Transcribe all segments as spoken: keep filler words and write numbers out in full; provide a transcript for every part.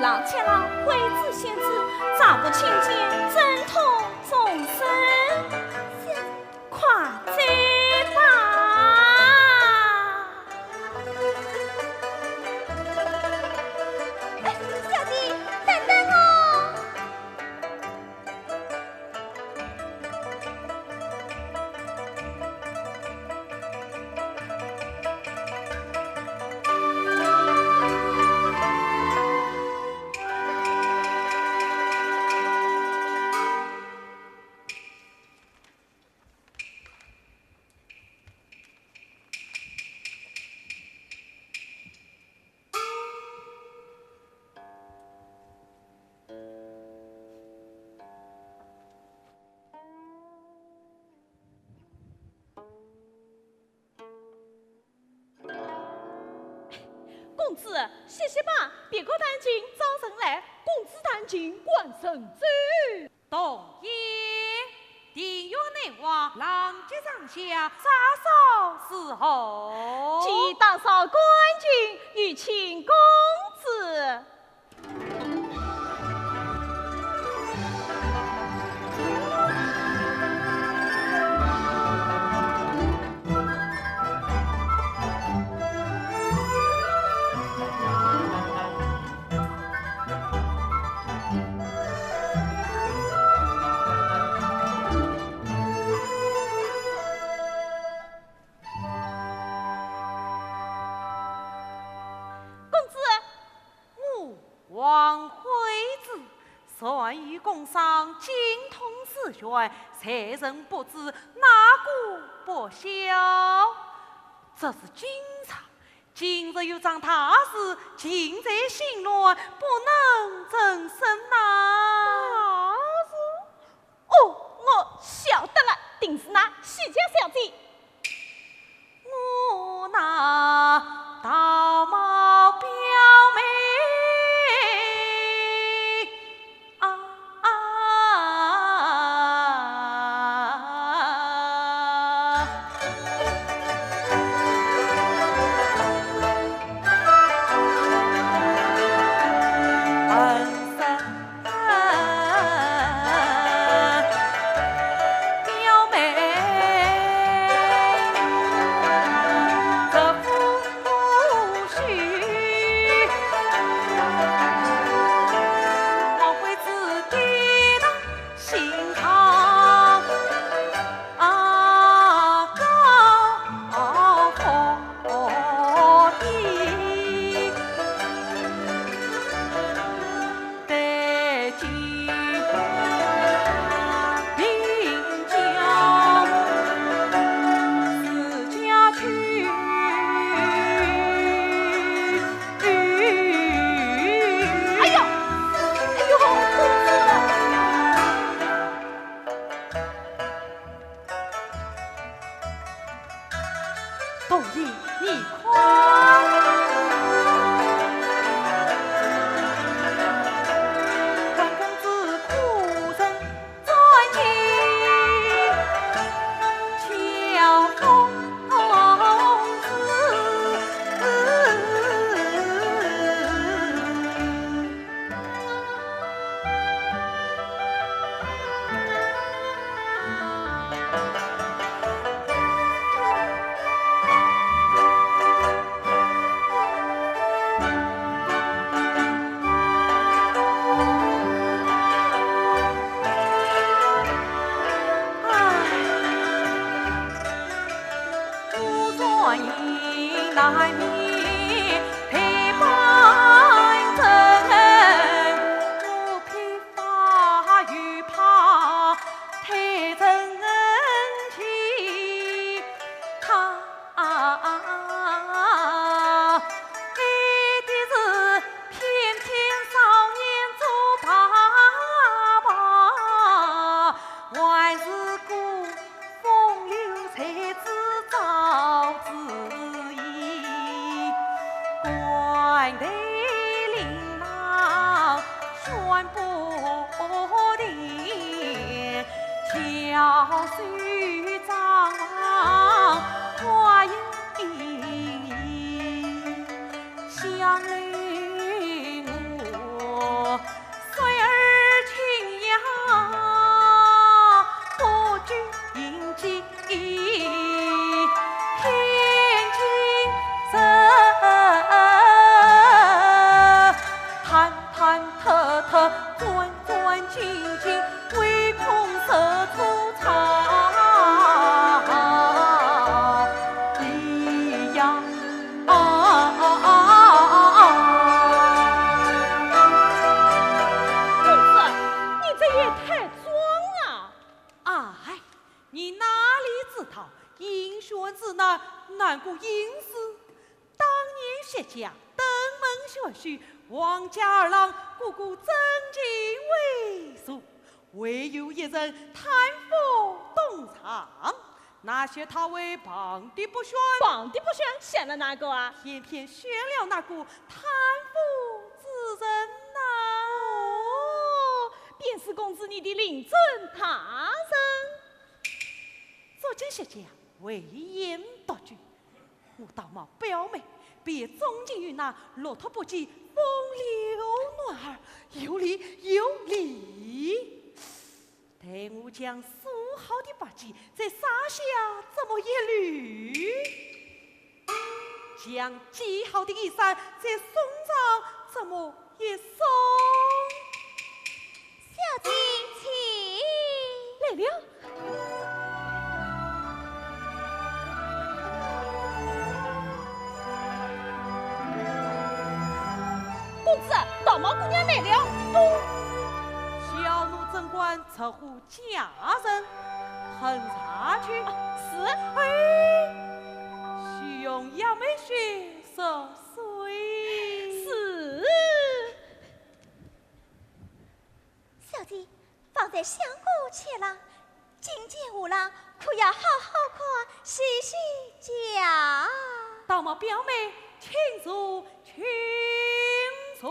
郎、七郎、惠子、仙子，咋不请见，怎通风声？快走吧。哎，小姐，等等我。 公子，歇歇吧，别个弹琴招人来，公子弹琴关人走。童爷，庭院内外，郎姐上下，啥sauce好？且打扫干净，有请公子。 公子， 我王惠子，善于宫商，精通诗卷，才人不知，哪个不晓？只是今日，今日有桩大事，近在心乱，不能成声呐。大事？ 哦，我晓得了，定是那喜鹊小姐。我那道貌表妹啊啊！特特转转进进，唯恐射出草地呀。啊啊啊啊啊啊！公子，你这也太装了。哎，你哪里知道，应选之男，难过应试。 当年谢家登门选婿，王家二郎个个争进为首，唯有一人贪腐东床，那些他为旁的不选。旁的不选，选了哪个啊？偏偏选了那个贪腐之人呐。哦，便是公子你的令尊大人。 如今谢家唯言独居，我道貌表妹，便忠进于那落拓不羁风流男儿，有理有理。待我将梳好的发髻再撒下这么一缕， 将系好的衣衫再松上这么一松。小姐，请。来了。公子，道貌姑娘来了。咚！小奴怎敢直呼 家人，喊茶去。啊，是。哎，去用药梅水烧水。是。小姐，方才相公去了，今见无恙，可要好好看洗洗脚。道貌表妹，请坐，请坐。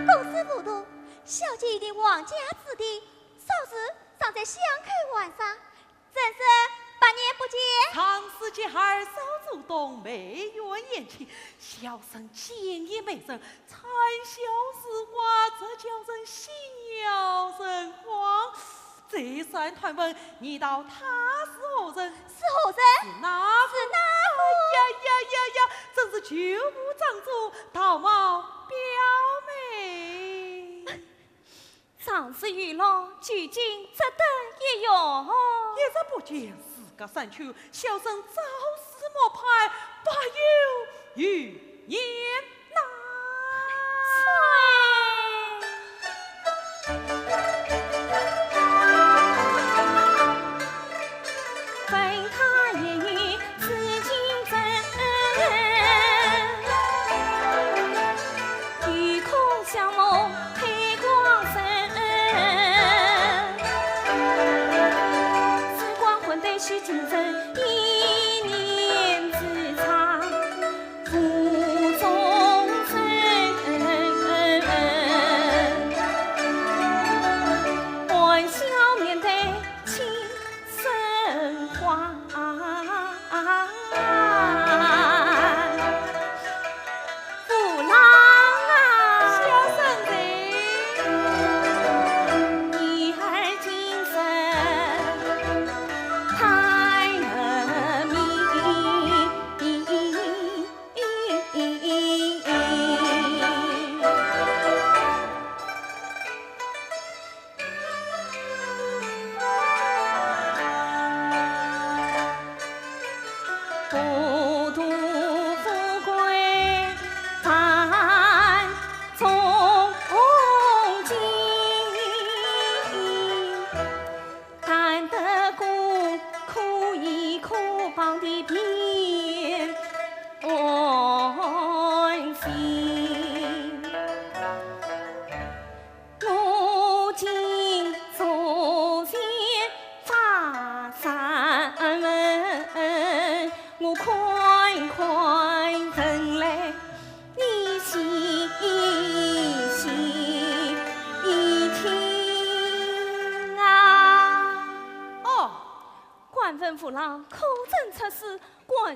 公子糊涂，小姐一定忘记自己，早知 尚在巷口玩耍，真是百年不见。长时节儿少走动，眉远眼近，小生见一美人，谈笑似花，这叫人心摇神慌。再三探问，你道她是何人？是何人？是那……是那……哎呀呀呀呀，真是舅父长子，道貌表妹。 常日与郎，究竟只得一遇。一日不见，时隔三秋，小生朝思暮盼，不由余念呐。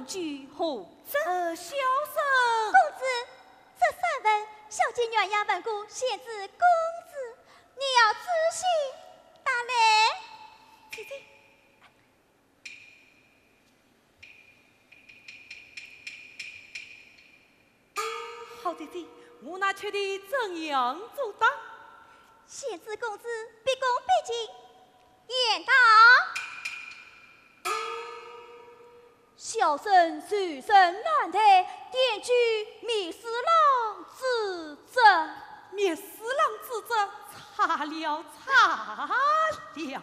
居何证？呃，小生。公子，这三文，小姐原也问过贤侄公子，你要仔细答来。姐姐。 好姐姐，我那缺的怎样作答？贤侄公子毕恭毕敬，言道：小生受人难待，典居密侍郎之职。密侍郎之职，差了，差了！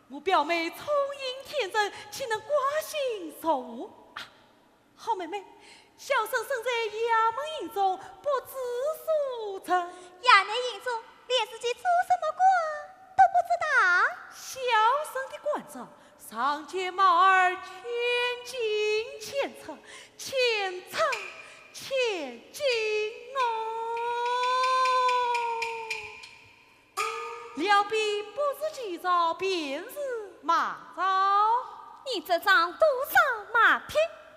我表妹聪穎天真，岂能寡心受啊？ 好妹妹，小生身在衙门营中，不知所职。衙内营中，连自己做什么官都不知道？小生的官职，上肩帽儿，千斤千车，千车千斤哦。 料必不是骑着，便是马着。你这张多少马匹？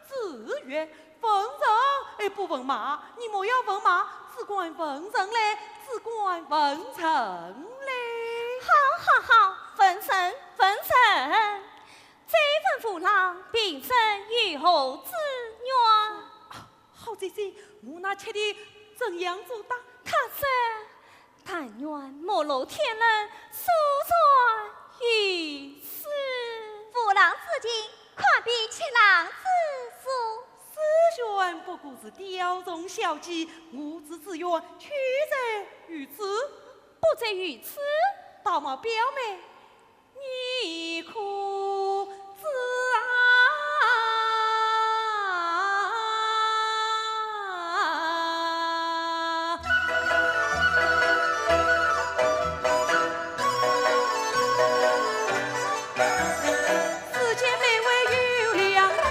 子曰：问人而不问马，你莫要问马，只管问人来，只管问人来。好，好，好，问人，问人。再问父郎，平生有何志愿？ 好姐姐，我那缺的怎样作答？他说：但愿木漏天冷，疏船雨逝。父郎之情，堪比七郎之疏。书卷不过是雕虫小技，我之志愿岂在于此？不在于此？道貌表妹， 你可知啊？世间美味有两道，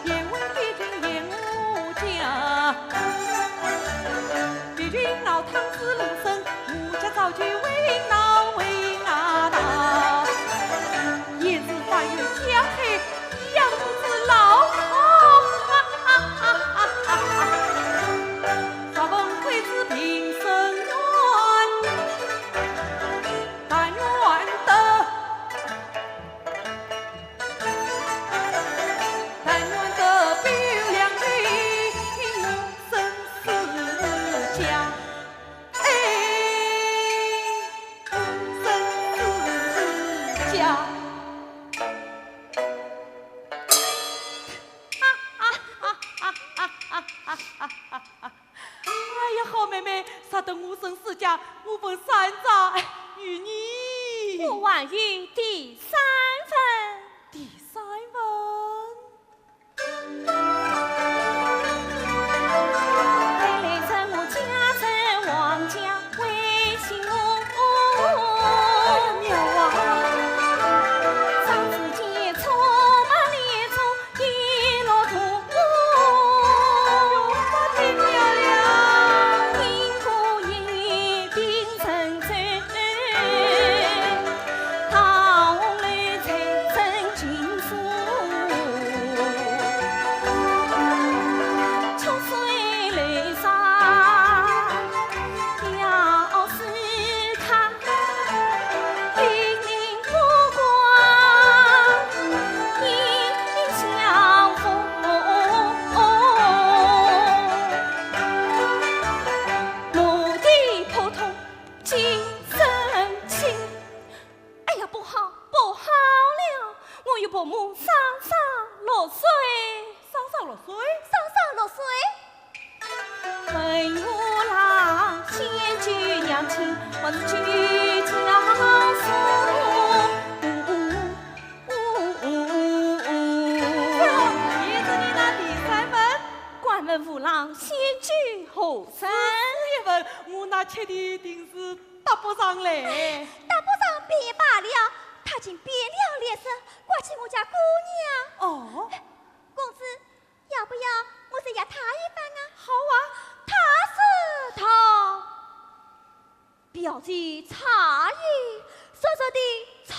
愿为帝君愿无价。 帝君熬汤煮罗参，无价造就为老为那道。言是饭与家配，养不知老。若问贵子平生愿，但愿得 但愿得表两情，生死家。哎，生死家。哎呀，好妹妹，说得我生死家，我问三问，与你。我还有第三问。第三问？哎呀，妙啊！哟，太漂亮！哎呀，不好，不好了！我与伯母双双落水。双双落水？双双落水。 官问父郎，仙居何人？此一问，我那七弟定是答不上来。答不上便罢了，他竟变了脸色，刮起我家姑娘。哦。公子， 要不要我再压他一番啊？好啊。他说道：表姐差矣，叔叔的差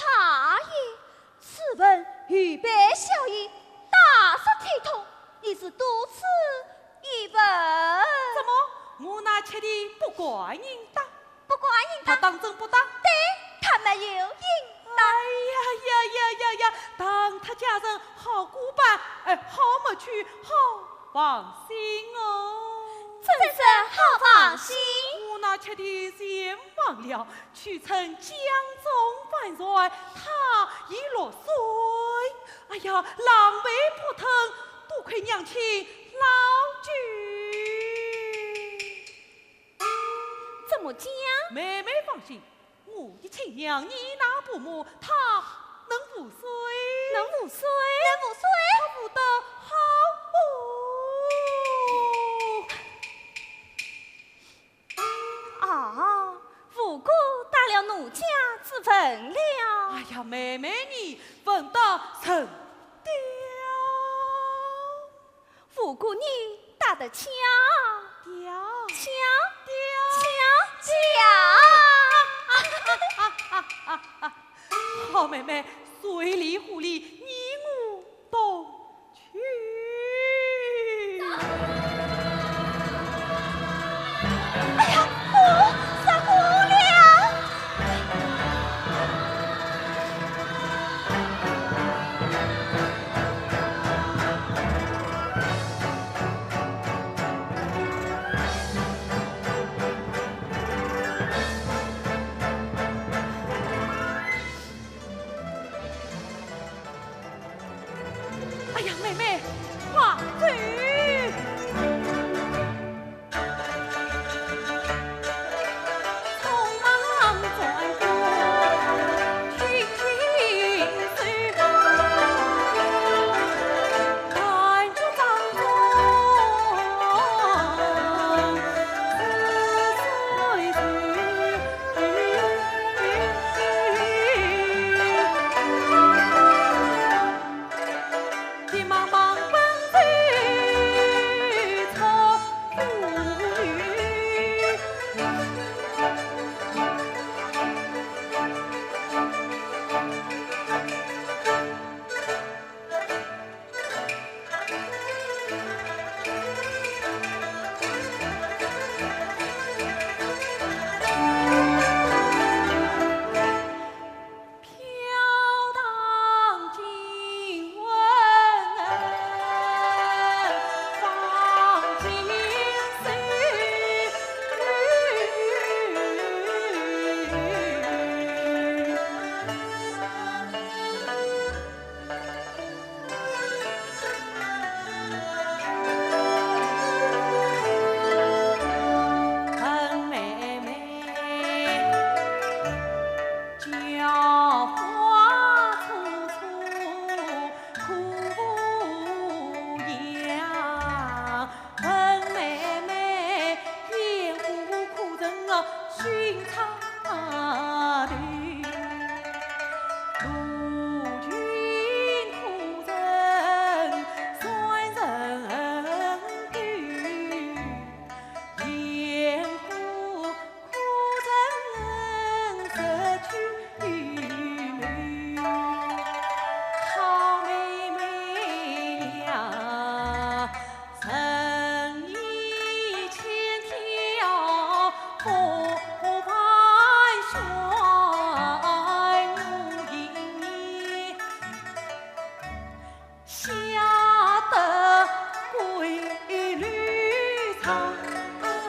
矣，此问预备小宴，大食体统，你是多此一问。怎么，我那吃的不怪人的？不怪人的。他当真不当？对，他没有应当。哎呀呀呀呀呀，当他家人好过办，哎，好没趣，好放心哦。真是好放心。我那吃的全忘了， 去称江中万岁，他已六岁。哎呀，狼狈不吞，多亏娘亲老救。怎么讲？妹妹放心，我的亲娘你那伯母，她能服谁？能服谁？能服谁？她服得好哦。 啊，无辜打了奴家之分了。哎呀，妹妹你问得甚刁。无辜你打得恰。刁。恰。刁。恰。恰。好妹妹，水里湖里，你我都 去。哎呀，我杀过了。哎呀，妹妹，快走！匆忙转身，轻轻手，但觉掌中是水急忙忙奔走出府。 飘荡金温放金水。 本妹妹娇花楚楚苦养，本妹妹 好妹妹呀， 人意千条，何烦玄武音。下得闺女长在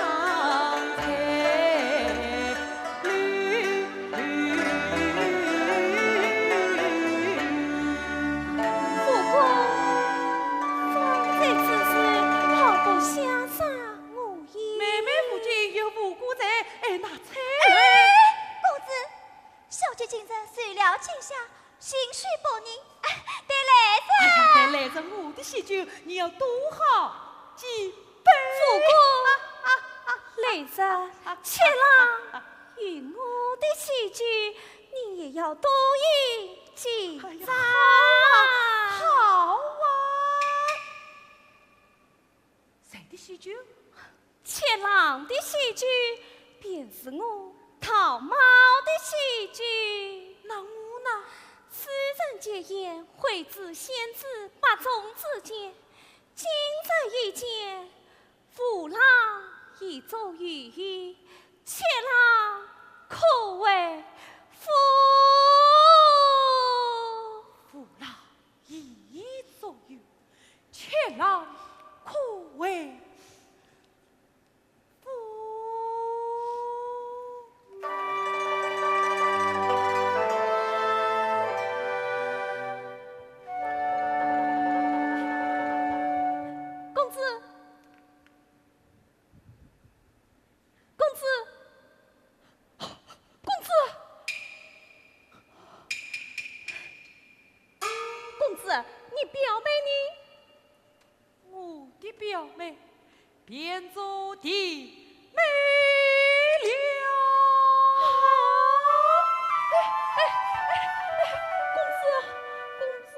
不过，方才之事，好不相信我也。妹妹府中有无辜在，哎，拿出来。哎，公子，小姐今日受了惊吓，心绪不宁。哎，待来人。哎呀，待来人，我的喜酒，你要多喝几杯。不过，啊，啊，啊，来人，啊，啊，且让 饮我的喜酒，你也要多饮几杯。哎呀，好啊，好啊。谁的喜酒？钱郎的喜酒，便是我陶猫的喜酒。那我呢？此人人结怨，会知先知百种之见，今日一见，父老已足有余，妾郎可为夫。父老已足有余，妾郎可为 公子，公子，公子，公子，你表妹呢？ 我的表妹变做弟妹了。哎，哎，哎，哎，公子，公子。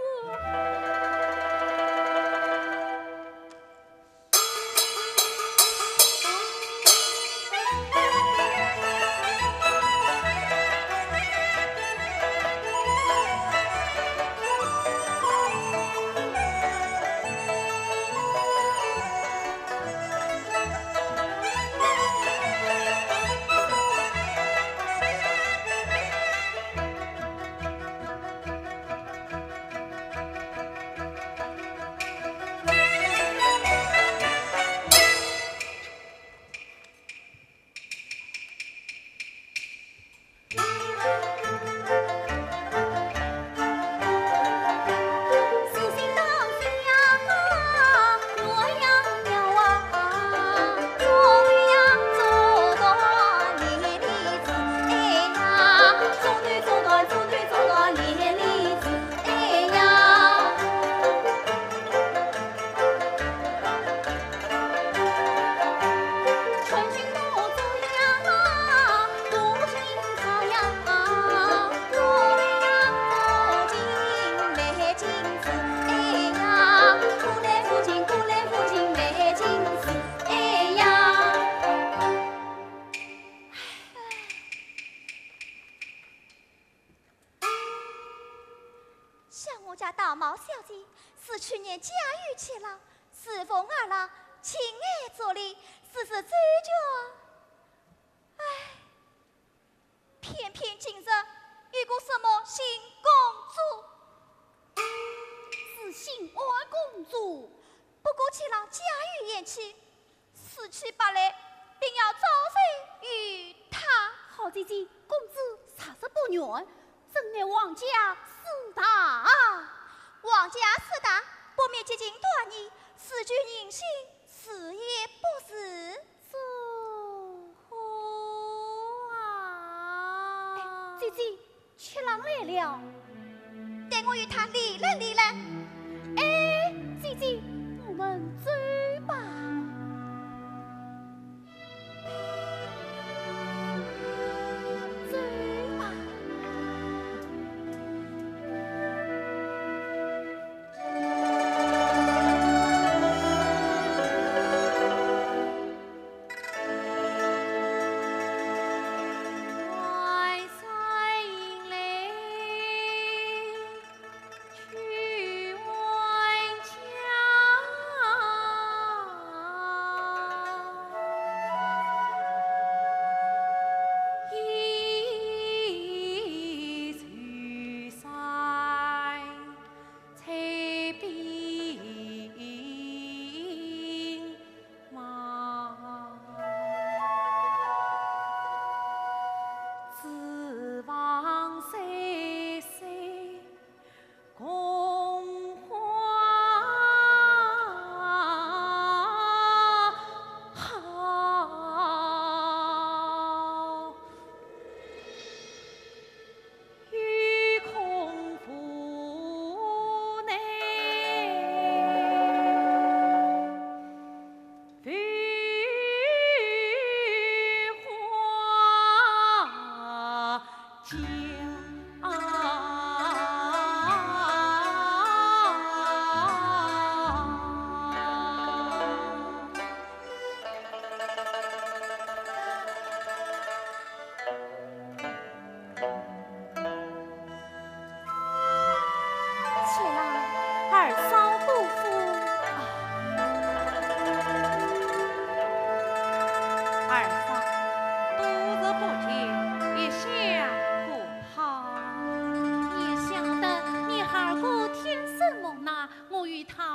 想我家道貌小姐，是去年嫁与妾郎，侍奉二郎，亲爱着里，时时周全。唉，偏偏今日有个什么新公主，是新安公主，不过妾郎家有贤妻， 此去不来，定要招谁与她？好姐姐，公子啥是不愿，怎奈王家势大。王家势大，不免接近断义，是句人心，是也不是。这话啊。哎，姐姐， 妾郎来了。待我与她理论理论。哎，姐姐，我们走吧。走吧。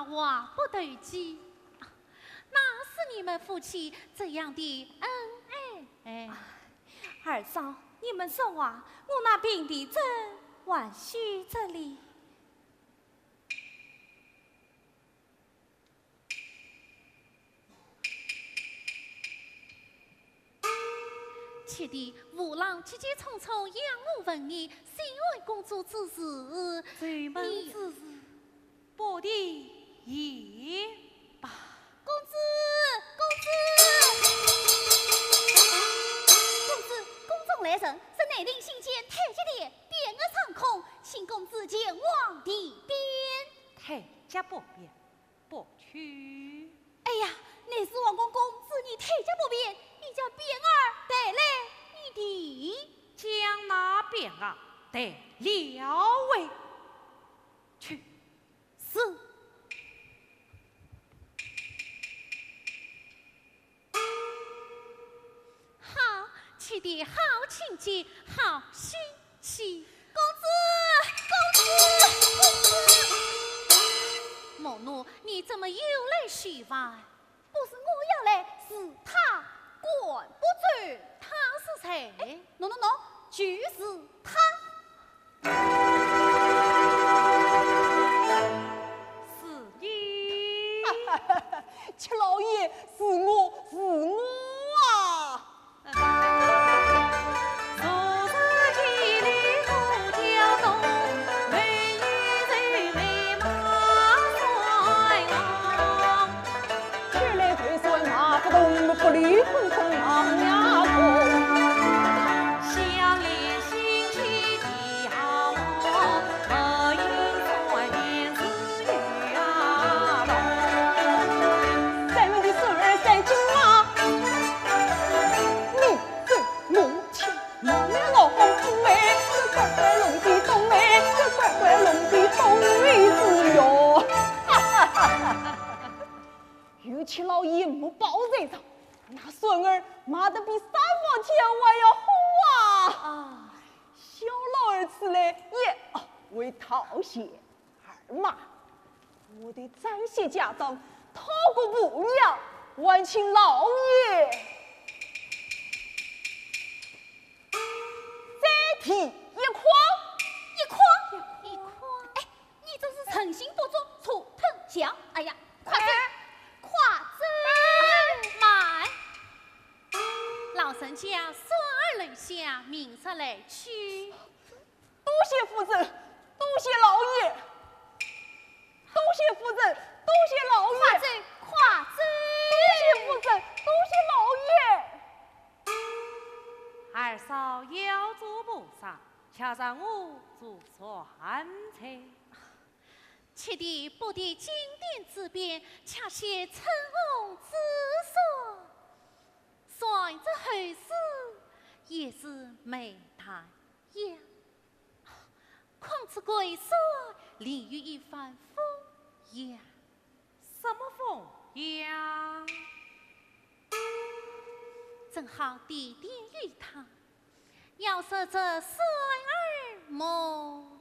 话不投机。啊，那是你们夫妻这样的恩爱。哎。二嫂，你们说话，我那病的症还虚着哩。 七弟，父老急急匆匆要我问你，新安公主之事，周门之事，不提也罢。公子，公子，公子，宫中来人，说内廷新建太极殿，匾额上空，请公子前往殿边。太极不变， 不去。哎呀，乃是王公公指你太极不便，你将匾额带来一提。将那匾额带了回去。是。好，七弟好亲切，好心 起。公子，公子，公子！母奴，你怎么又来戏玩？不是我要来，是他，管不住。他是谁？哎，喏，喏，喏，就是他。是你？七老爷，是我，是我啊！ 三门的孙儿三金马，你是母亲。与其老爷没保在上，那孙儿骂得比三伏天还要凶啊！啊。小老儿此来也，啊，为讨谢。 二妈，我的暂歇家当，讨个婆娘，还请老爷再添一匡。一匡？一匡？哎，你真是存心不足，错吞象。哎呀，快走，哎。快走！慢，老人家，双耳轮下，明日来取。 多谢夫人，多谢老爷，多谢夫人，多谢老爷。快走，快走！多谢夫人，多谢老爷。二嫂要做菩萨，且让我做善哉。七弟不敌金殿之匾，恰谢春红之手。传之后世，也是美谈呀。 况此桂山另有一番风雅。什么风雅？正好点点与他，要说这山儿么，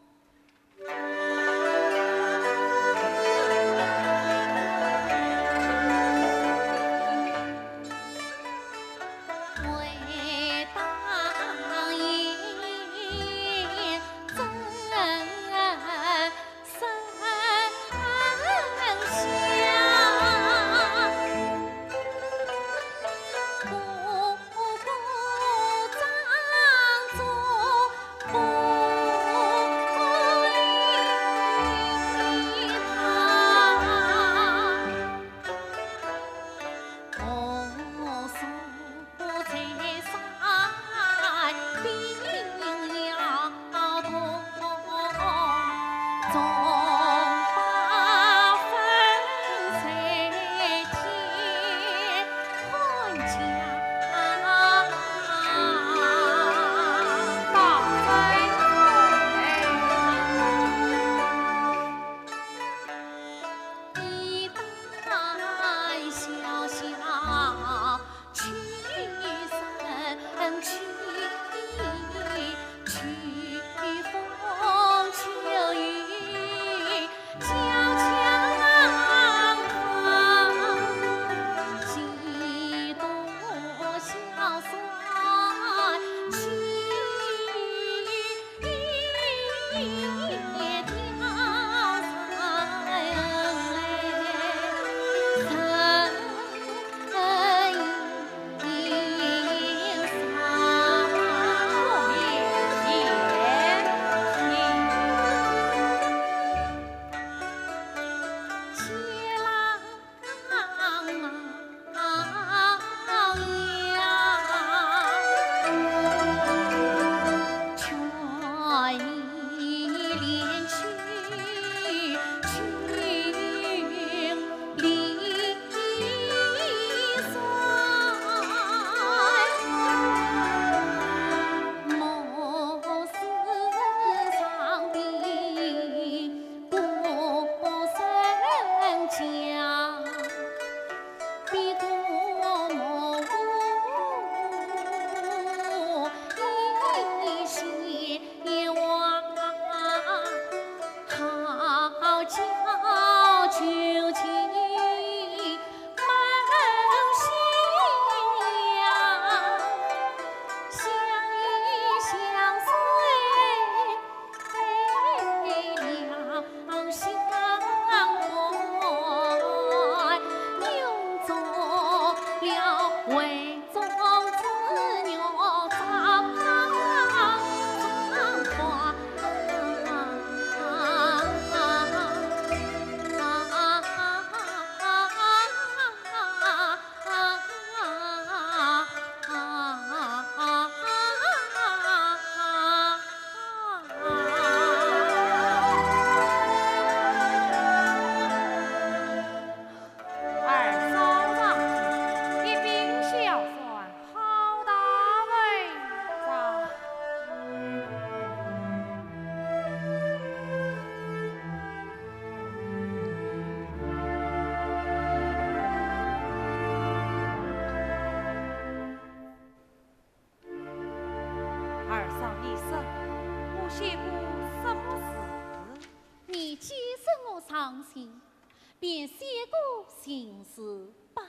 心事。不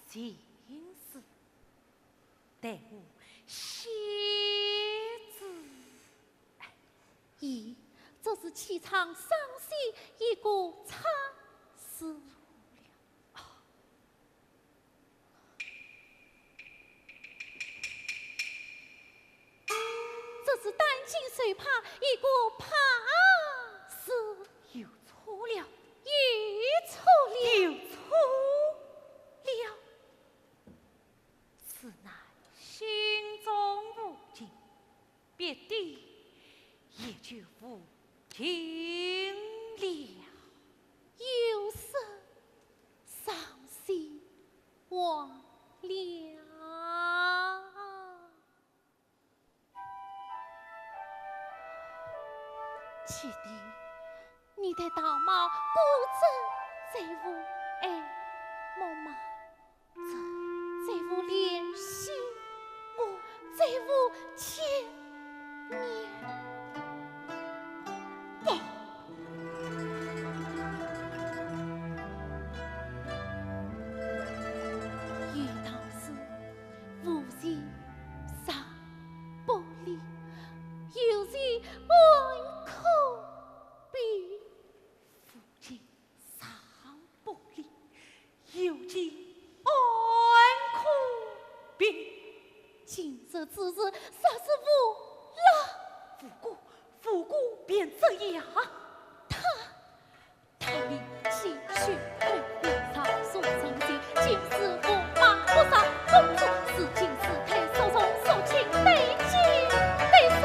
心事，待我写字。咦，这是起床伤心一个差字了。 这是担惊受怕一个怕字。又错了。又错了。又错了。此乃心中无情，别的也就无情了。有声伤心忘了。 姐弟，你的道貌果真最无爱慕吗？这最无怜惜，我最无牵念。不。有道是，无情伤 不离，有情安可避。无情伤不离，有情安可避。今日之事，实是无奈。无故，无故便怎样？他 他命继续为明朝所伤心，今日我马不杀公主，是今世太受宠，受尽对亲对手。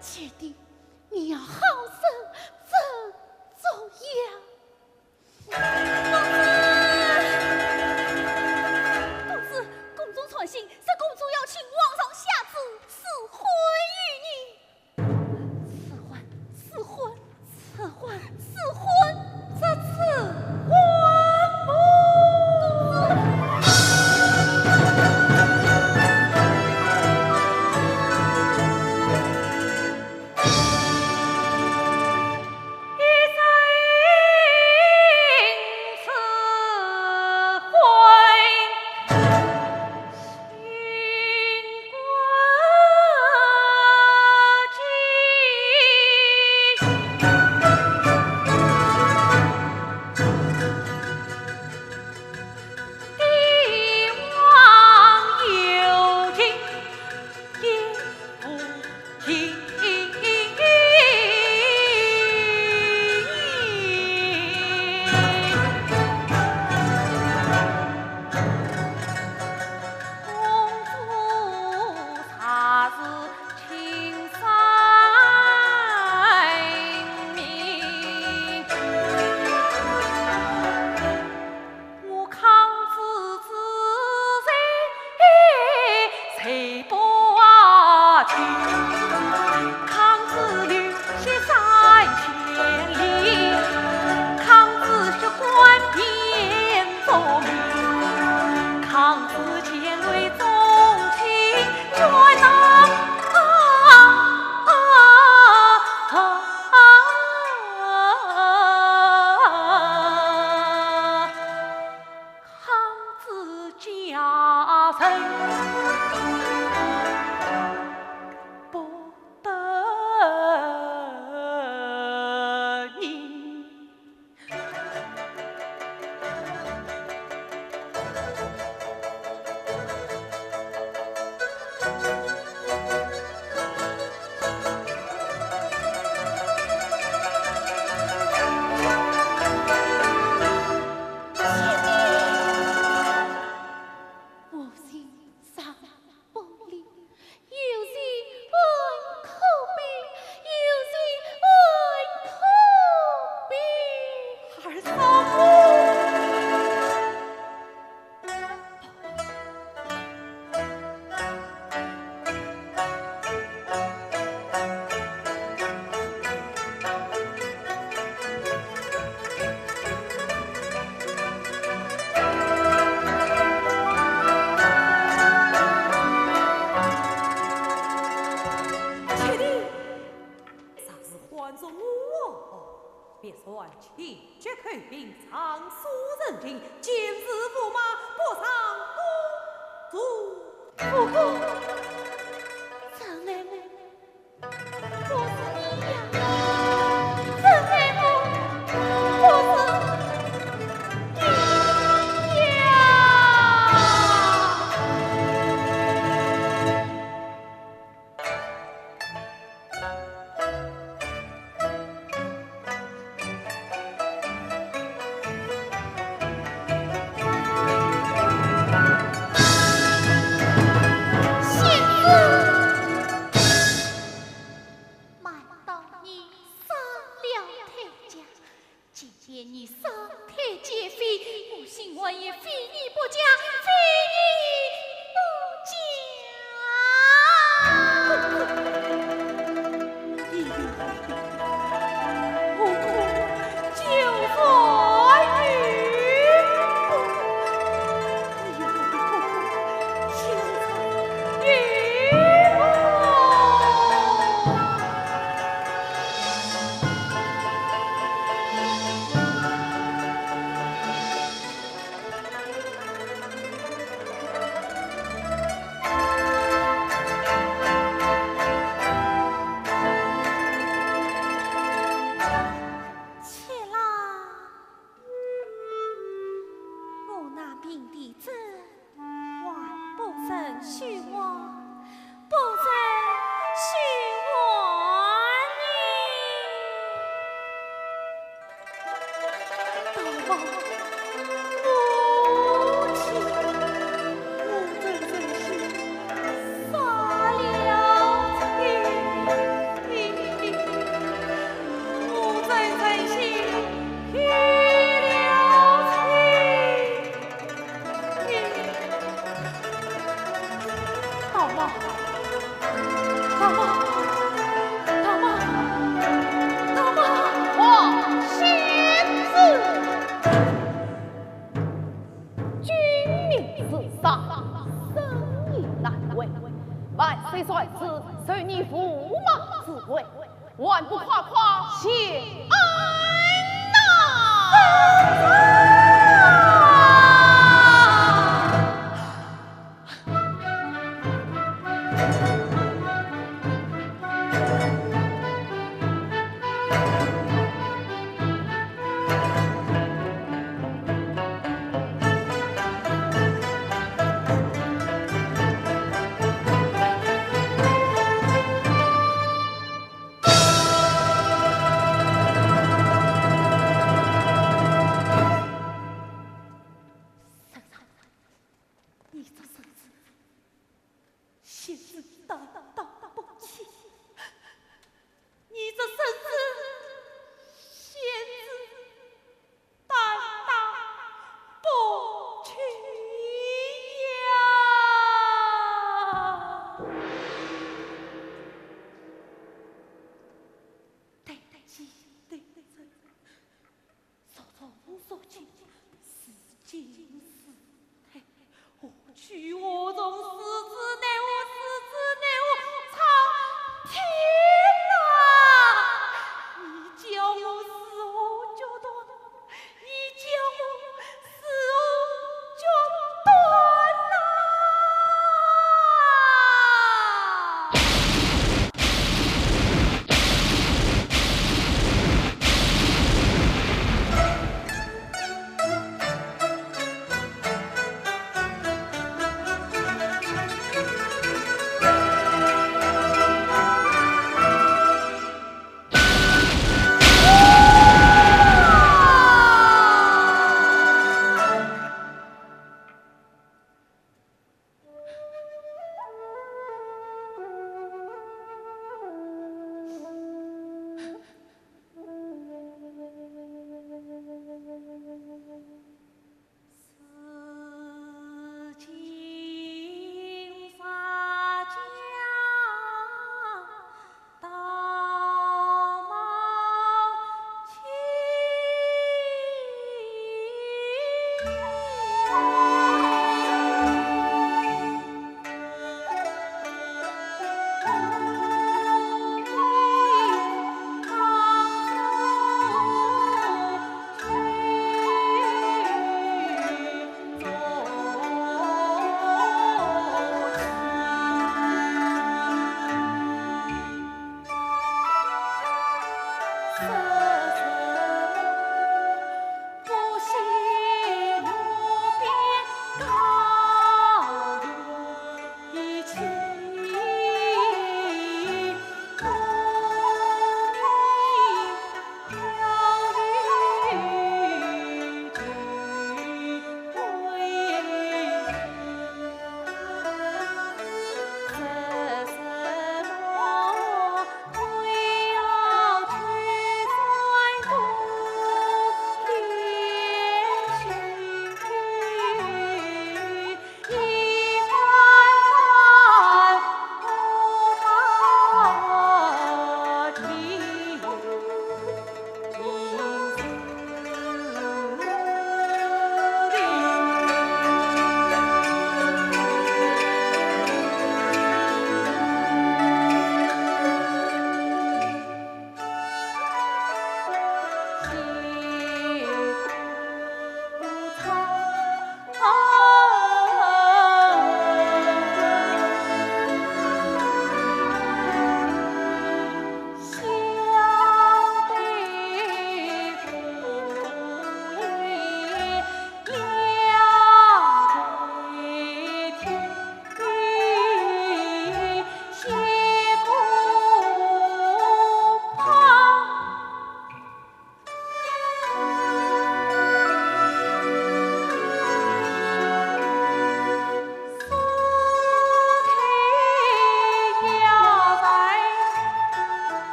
姐弟，你要好生斟酌呀。公子，公子，宫中传信，说公主要请皇上下旨赐婚于你。 赐婚，赐婚，赐婚，赐婚，这赐婚不？见是驸马，不上不坐。驸马，这位不是你呀，这位不，不是你呀。 贤子，难道你杀了太监？ 既然你杀太监妃，我心怀也非你不嫁，非你不嫁。你有何苦，何苦救罪于我？你有何苦，救罪于我？ 且啦，我那命的真 还不曾许完，不曾许完呢。大王，母亲，我真真是杀了妻，我真真是 去了去。大王，大王，大王，大王！王仙子，君命如山，深夜难违，万岁在此，受你驸马之罪。 还不快快谢恩呐！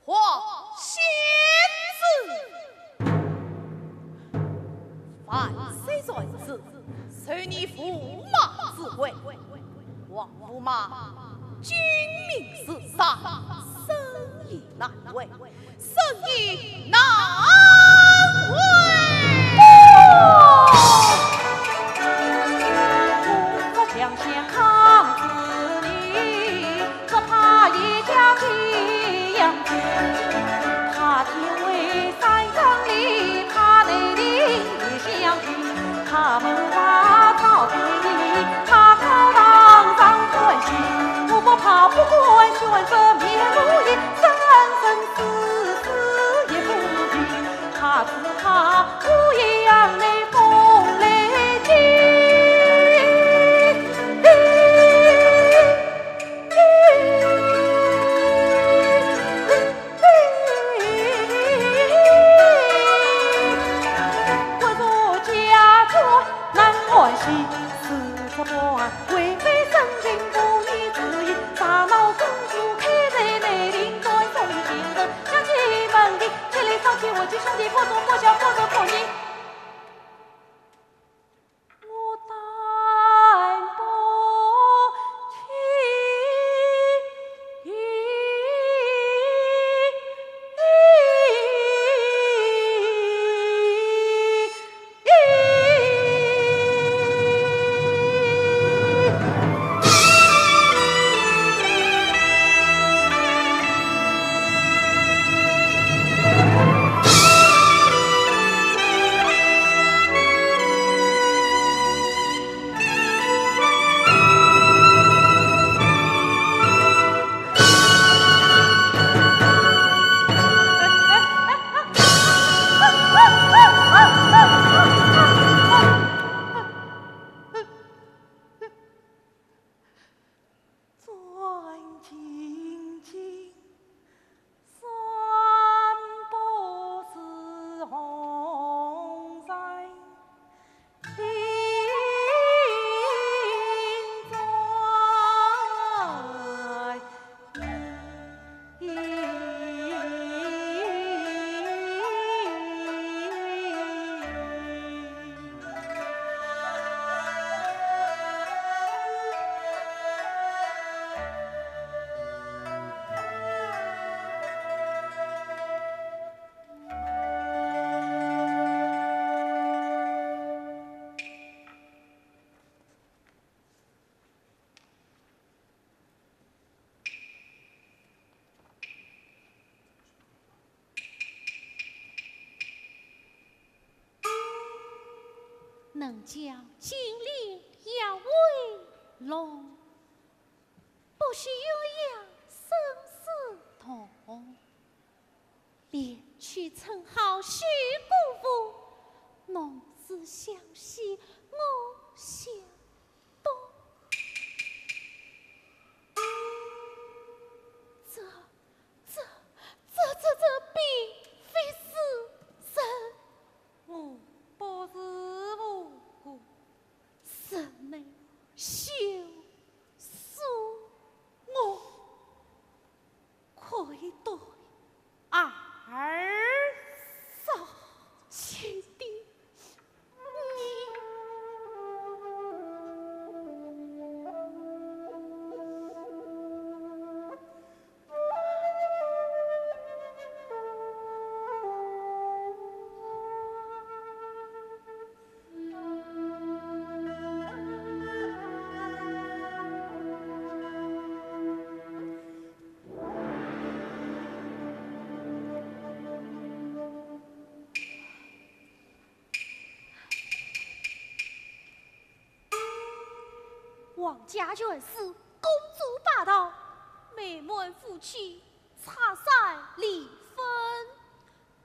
花仙子，万岁在此，受你驸马之威。王驸马精明自杀，生意难为，生意难为。能将金陵要为龙，不许鸳鸯生死同。便去称号许国父，侬是向西，我向东。这、这、这、这、这并非是人。我不是无辜。人乃休恕我，愧对二嫂。且听你。 皇家院士，公主驾到，美满夫妻拆散离婚。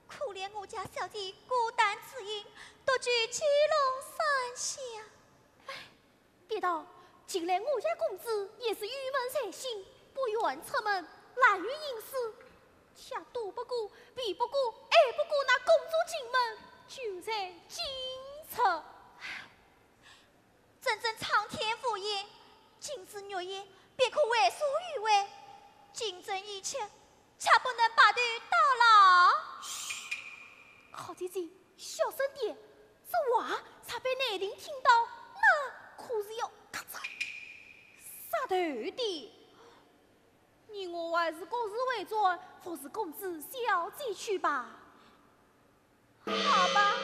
可怜我家小姐孤单只影，独居芎林山下。唉， 别道近来我家公子也是郁闷在心，不愿出门，懒于吟诗，却躲不过、避不过、挨不过那公主进门，就在今日。唉，真正苍天无眼，今日月夜便可为所欲为，今生一切 却不能白头到老。嘘，好姐姐，小声点，这话若被兰亭听到，那可是要咔嚓杀头的。你我还是各自回转，服侍公子小姐去吧。 好吧。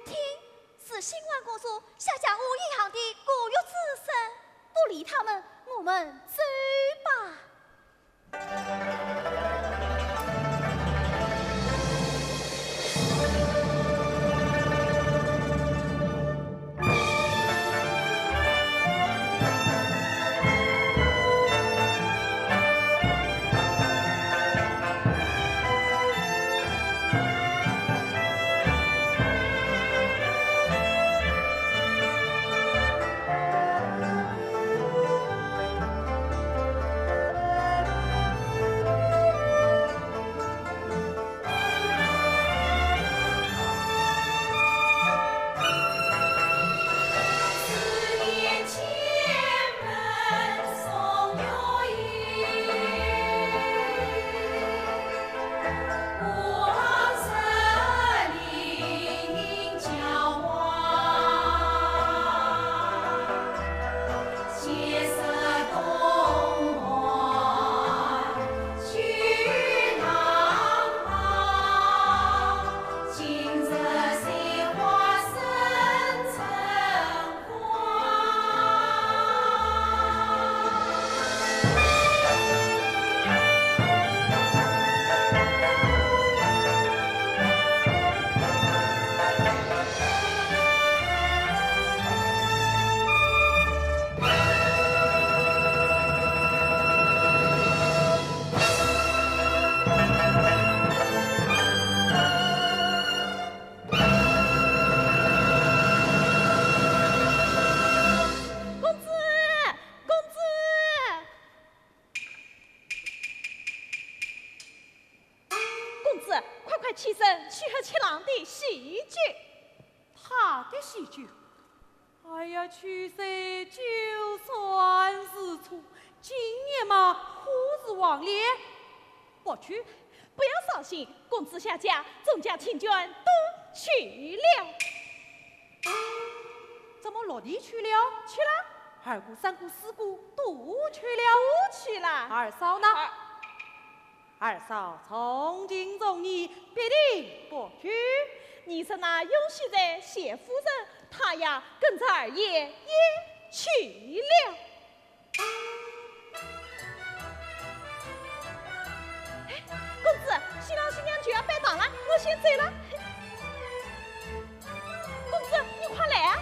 听，是新安公主下嫁武义巷的古玉之声。不理他们，我们走吧。 公子，公子！ 公子，快快起身，去喝七郎的喜酒。他的喜酒？哎呀，去岁就算如初，今年嘛，可是黄连。不去。不要伤心，公子下嫁，总家亲眷都去了。 怎么落地去了？去了。二姑、三姑、四姑都去了。都去了。二嫂呢？二，二嫂从今从你必定不去。你说那永喜在谢夫人，她呀跟着二爷也去了。哎，公子，新郎新娘就要拜堂了，我先走了。公子，你快来啊！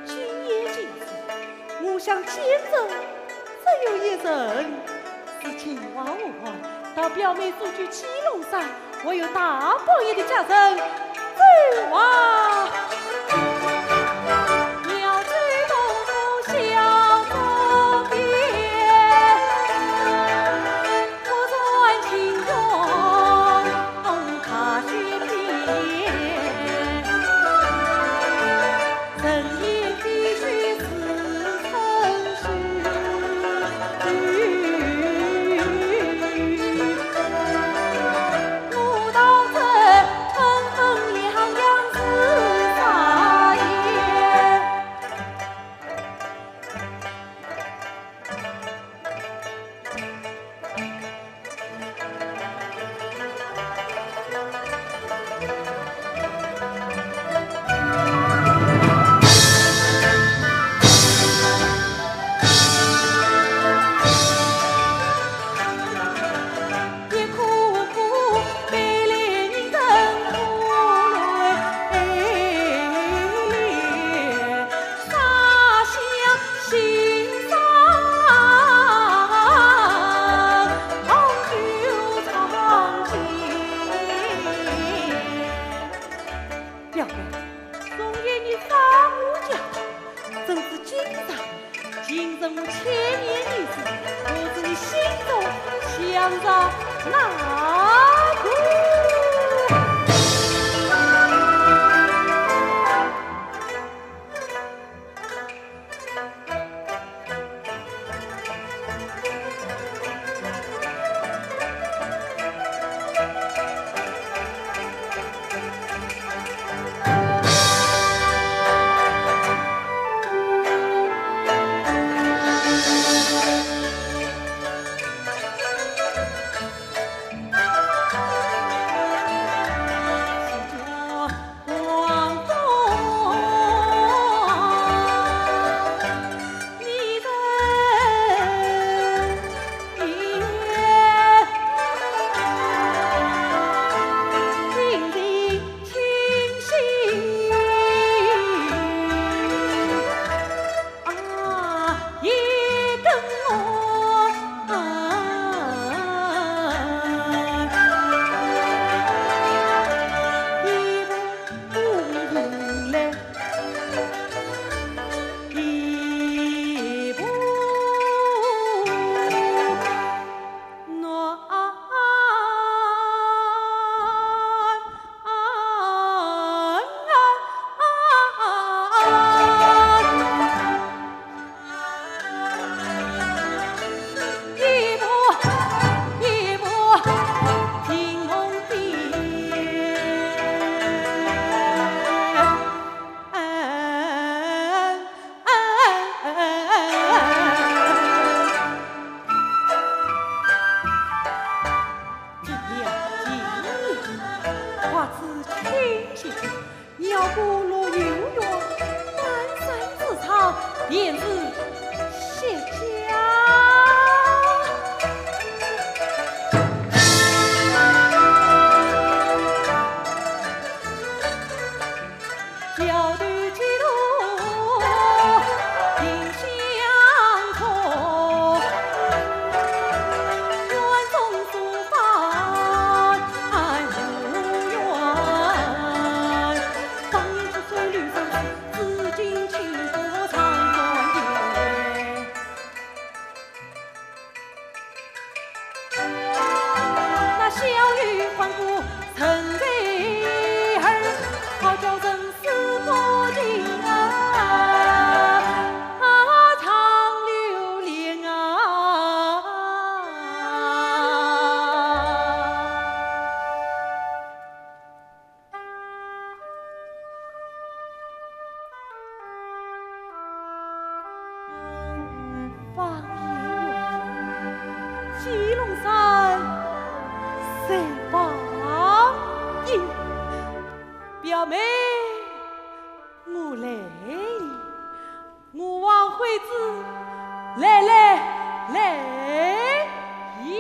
今夜今日，我想见证只有一人，是秦王后啊，到表妹祖居七龙山，我有大半夜的家人，走啊！哪个？表妹，我来了。 我王惠子，来来来也。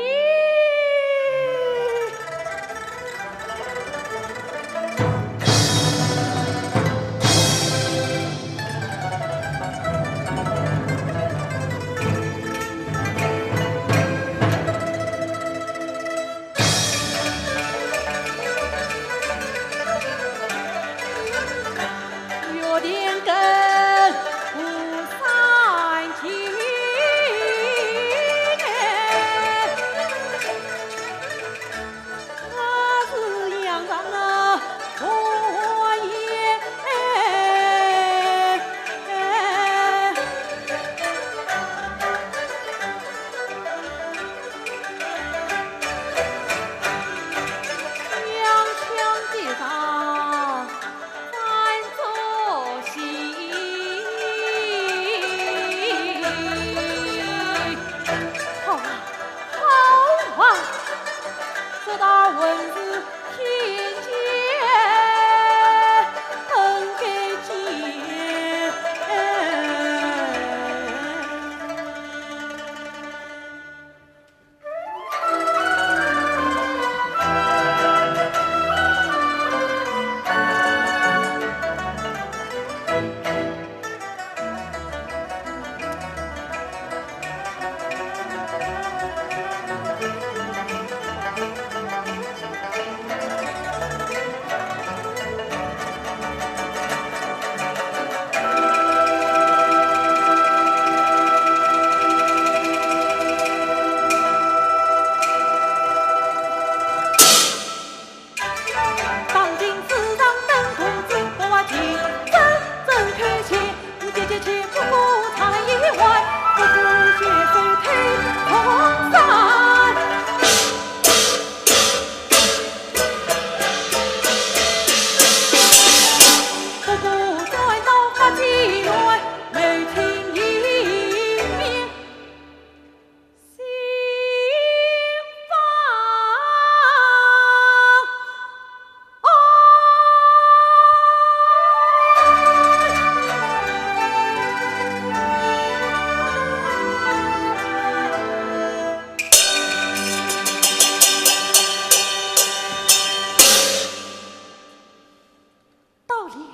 到了，到了。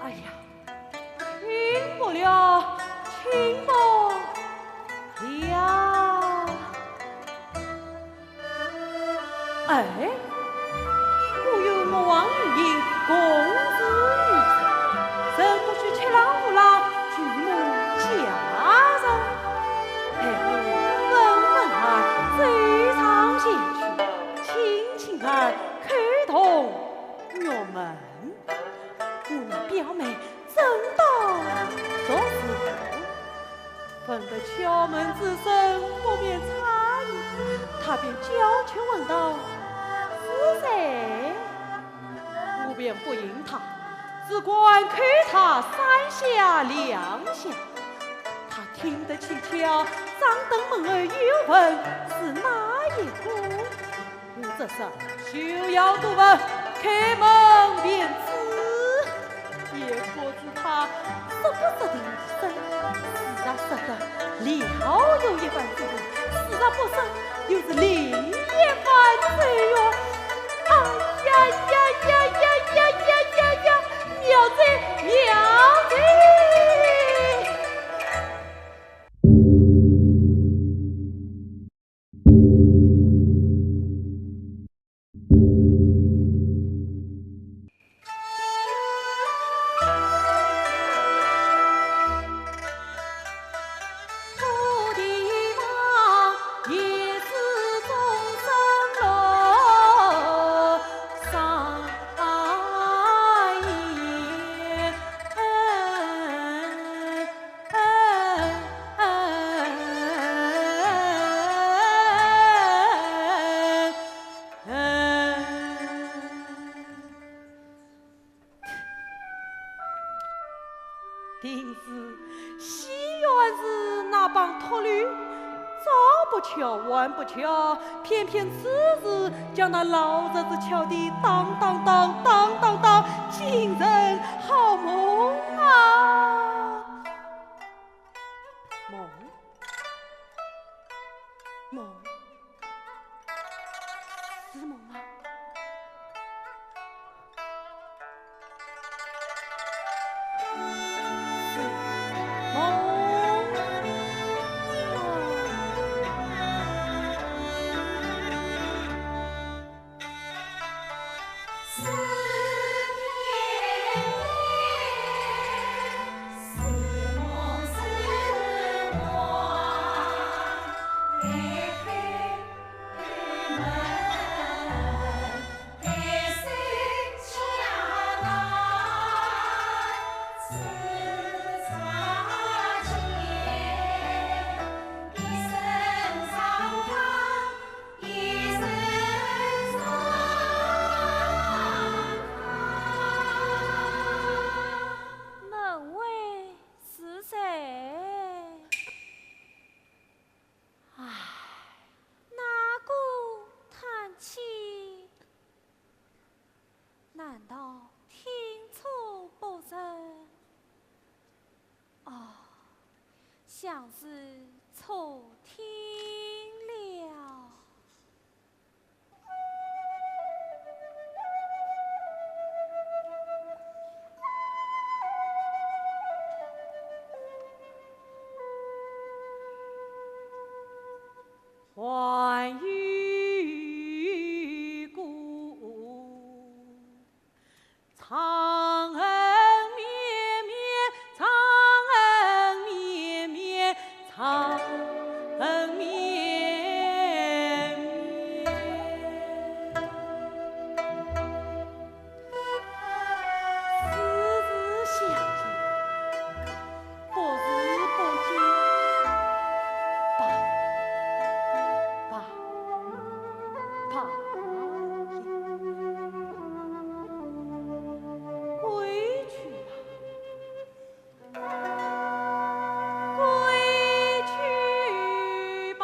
哎呀，轻薄了，轻薄了。哎，我有我王莺莺共侍御茶，怎不许七郎五郎举目皆人？待我问问他，走上前去，轻轻儿叩动玉门。 我那表妹正到读书，闻得敲门之声，不免诧异，她便娇羞问道：“是谁？”我便不应她，只管叩她三下两下。她听得蹊跷，张灯问候又问是哪一个。 我这厢休要多问，开门便知。也不知她说不说的一声，是啊，说得了又一番之后，是啊，不说又是另一番咒怨。哎呀呀呀呀呀呀呀呀！妙哉，妙哉！定是戏院是那帮秃驴，早不巧，晚不巧，偏偏此时将那老爷子敲得当当当，当当当，惊人好梦啊！ 梦？梦？是梦吗？是梦？想是错听了。还有一个 长恨绵绵，长恨绵绵，长恨绵绵。时时想你， 不时不见。罢，罢，罢了，归去吧，归去吧。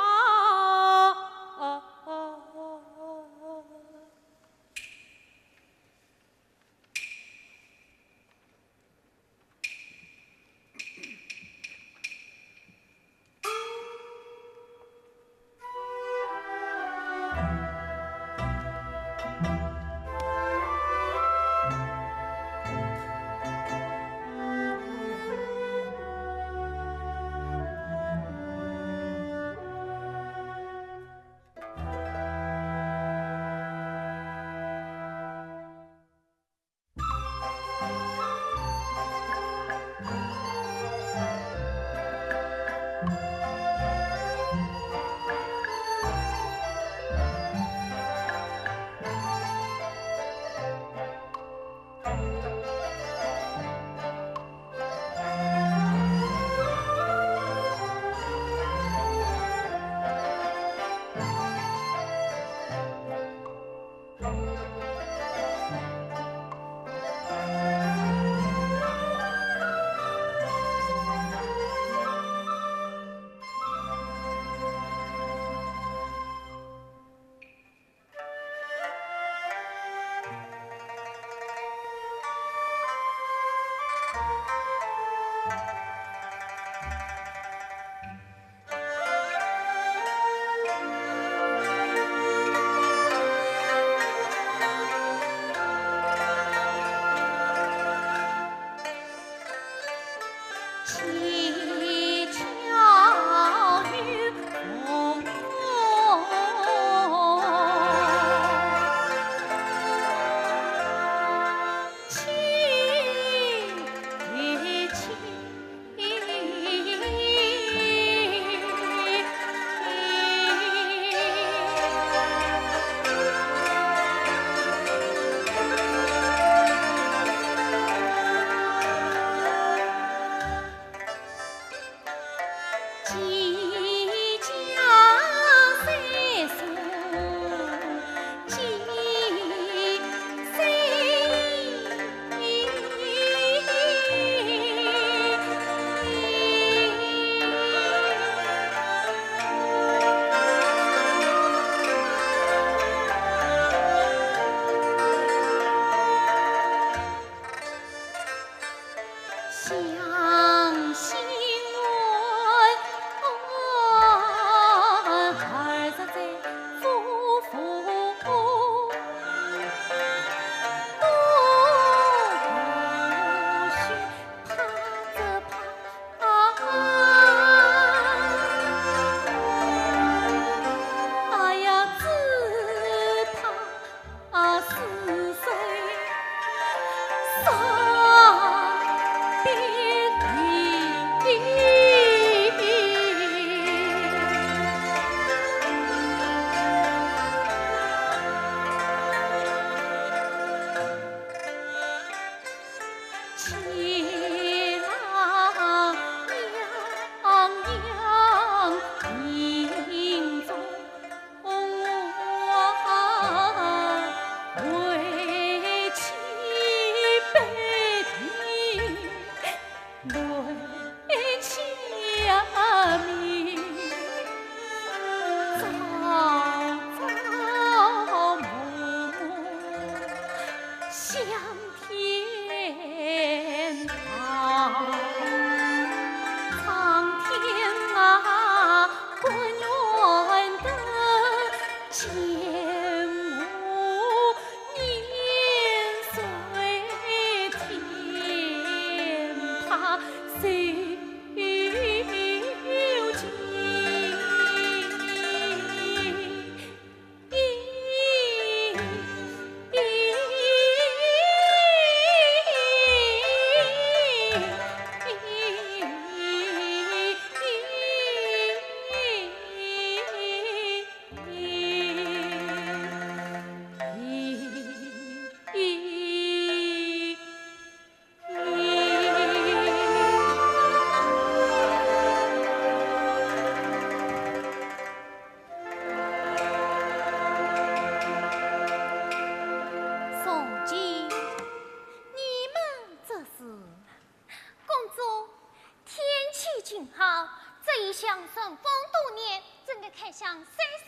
相顺风多年，怎敢开箱碎碎？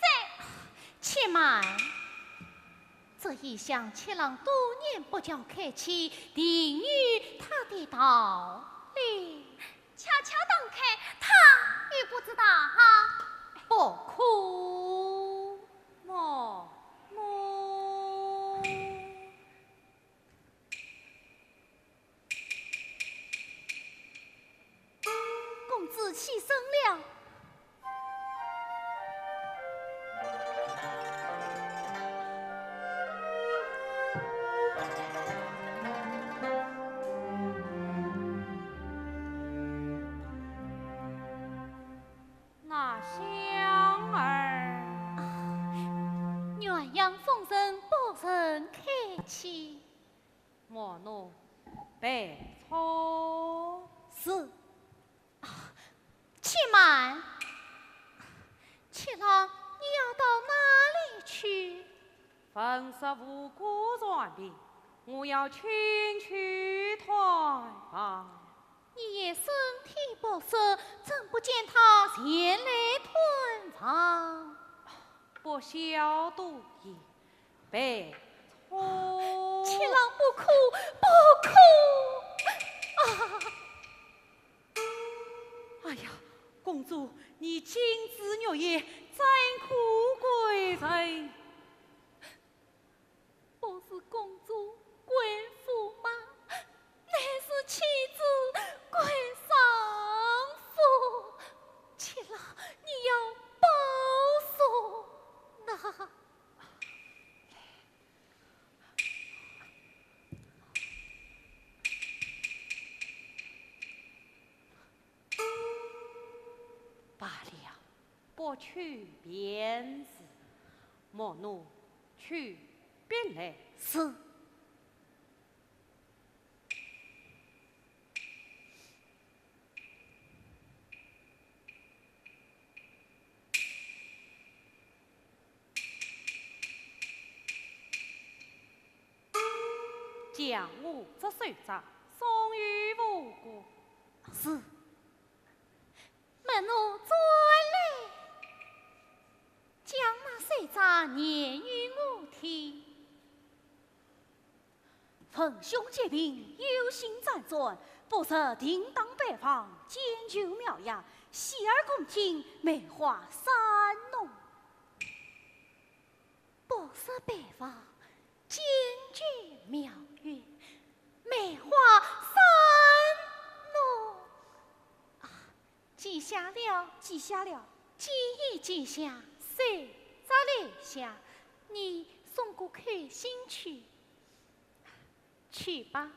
且慢，这一箱七郎多年不叫开启，定有他的道理。恰恰当开，他又不知道啊。不可，莫，莫。 公子起身了。那香儿，鸳鸯封神，不曾开启。 莫奴，备车。是。啊，且慢，七郎，你要到哪里去？闻说无故染病，我要前去探望。你也身体不适，怎不见他前来探望？不孝多言， 备车。七郎不可，不可！啊！哎呀，公主，你金枝玉叶，怎可归人？不是公主归驸马，乃是妻子归丈夫。七郎，你要保重呐。 罢了，不去便是。莫奴，去便来。是。 将我这首章送与吴官。是。门奴转来，将那首章念与我听。 逢凶疾病有心辗转，不识停当牌坊，兼求庙宇，洗耳恭听，梅花三弄。不识牌坊，兼求庙宇，梅花三弄。啊，记下了，记下了。既已记下，谁在留下？你送个开心去。 去吧。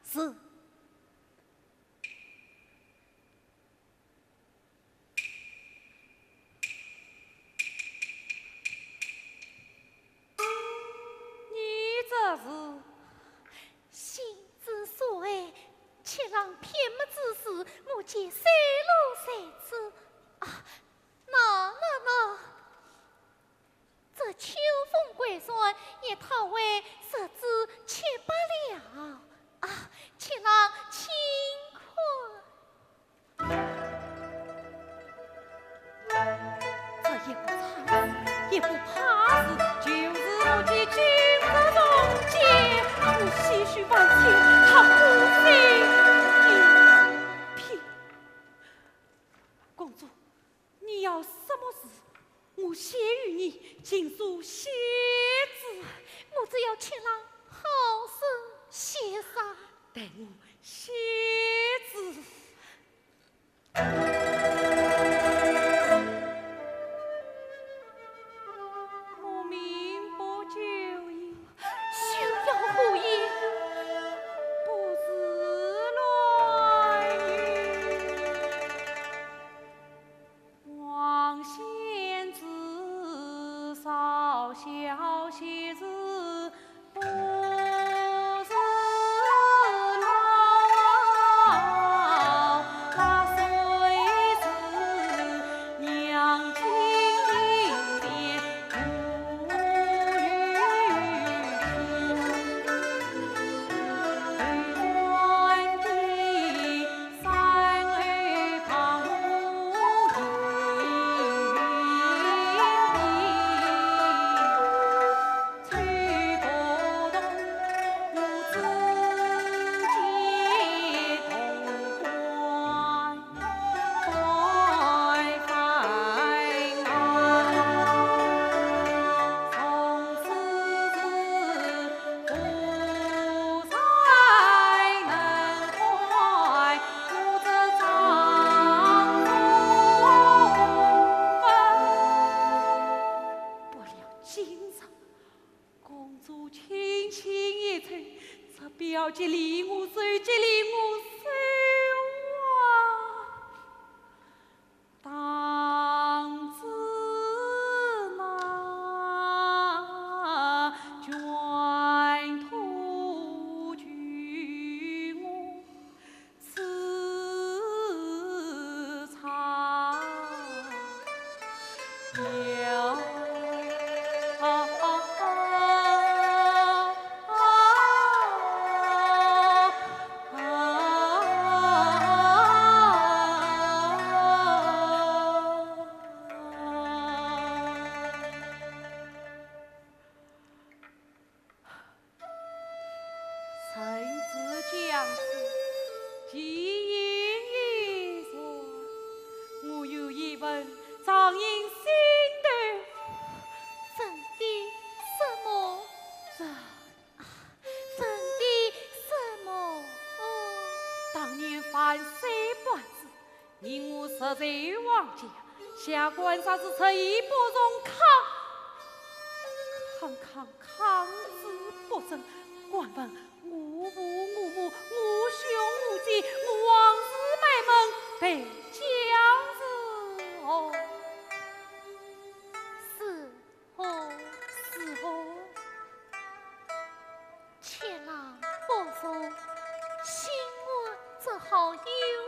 是。你这是？心之所爱，七郎片刻之事，我皆水落石出。啊，那，那，那。 这秋风桂扇也讨回十之七八了。啊，七郎，请看。这也不差事，也不怕事，就是我这金枝玉叶，我些许万千，他不费一品。公主， 你要什么字？我写与你，尽数写之。我只要七郎好生歇上。待我写之。我命不久矣。 休要胡言。不是乱语。王仙子少小，岂是不是乱臣子将死，其言已然，我有一问，常应心头。问的什么？这……问的什么？哦。当年樊山班子， 你我实在冤家，下官实是出言不从，抗抗抗抗旨不遵。敢问我父我母，我兄我姐，我皇室满门，待将如何？如何？如何？ 且让不说，新官只好有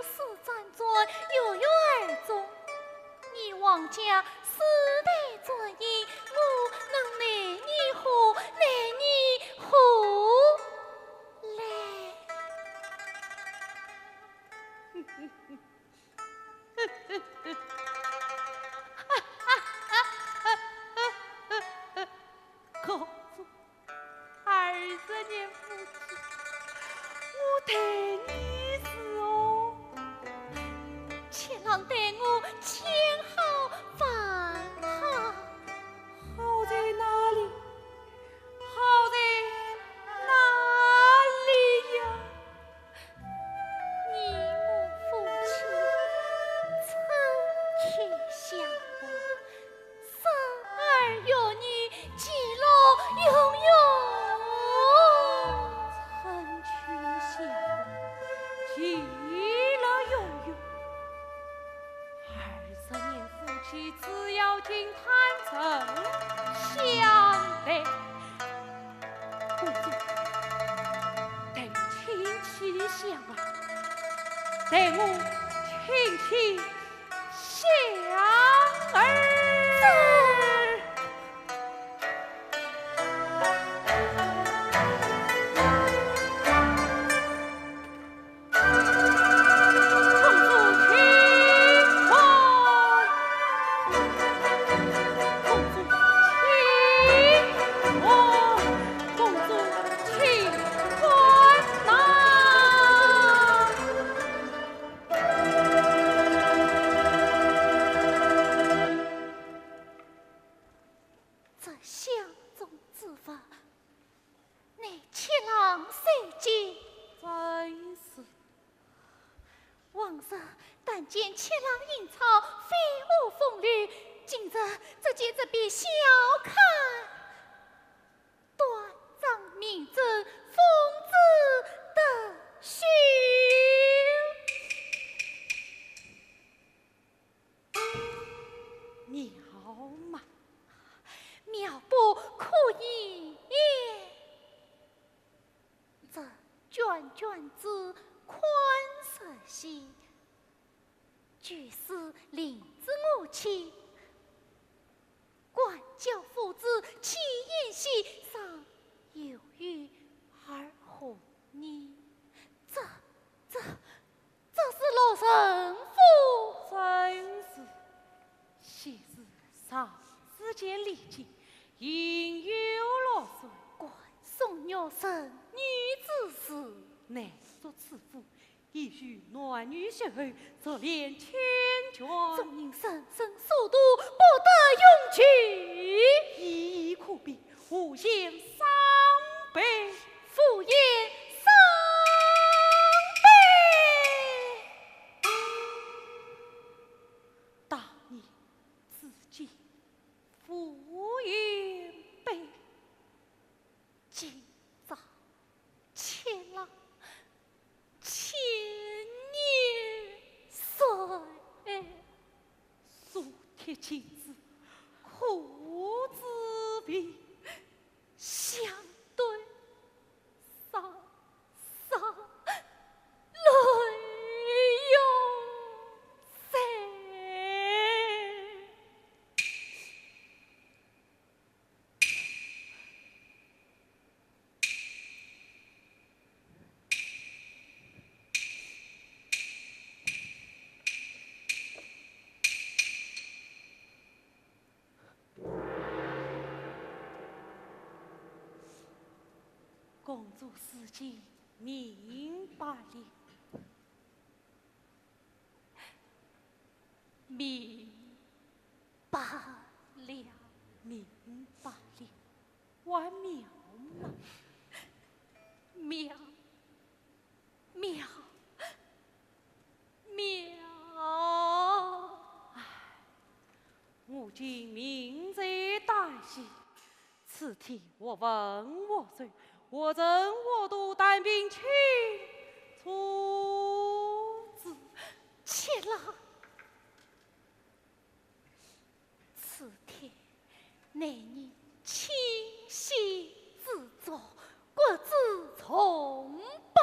诗簪簪，月月而中。你王家世代传音，我能奈你何？奈你何来？ 公主，二十年夫妻，我待你如何？且让待我千好万好。好在哪里？好在哪里呀？ 你我夫妻，春秋相伴，生儿育女，其乐融融。春秋相伴，其乐融融。二十年夫妻，只要金汤匙相伴。公主，待我亲去相伴。 待我亲去相伴。公主请看，公主请看，公主请看呐。 这箱中之物，乃七郎所寄。正是。往日但见七郎饮草，飞舞风流，今日只见这般笑看 断肠明正，奉旨得休。妙嘛！妙不可言。这卷卷子，款式稀，俱是临之我妻。 管教父子，岂言戏，尚有余，而何念？这，这，这是落人夫。正是，昔日尚书监李靖，应有落人。管宋玉成女之事，乃作此夫 已与男女邂逅，着连千卷。众人人生殊途，不得永居。一言可悲，无言伤悲。无言伤悲。大年之间，无言悲。 今朝七郎千年岁，苏铁青丝，可知病，想对双双泪涌垂。公主事情明白了，明白了，明白了，还妙吗？妙，妙，妙！唉，我今命在旦夕， 此天或问或罪，或沉或堕，但凭卿做主。且慢，此天难以卿先做主，国之重宝，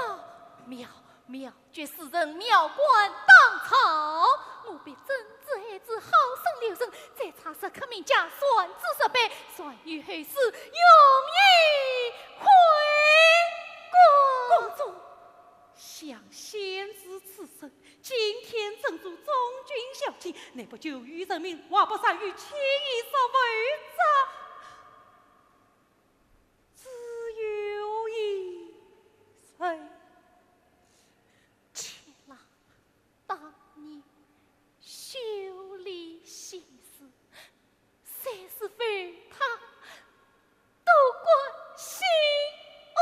妙，妙 绝世人，妙观当朝。我必真子爱子，好生留神，再差则刻名家，传子十辈，传于后世，永以辉光。公主，想先知此生，今天正做中军校尉，乃不久于人民，还不善于轻易说否则，只有一人。 且慢，当年修炼仙师，谁是为他都关心啊？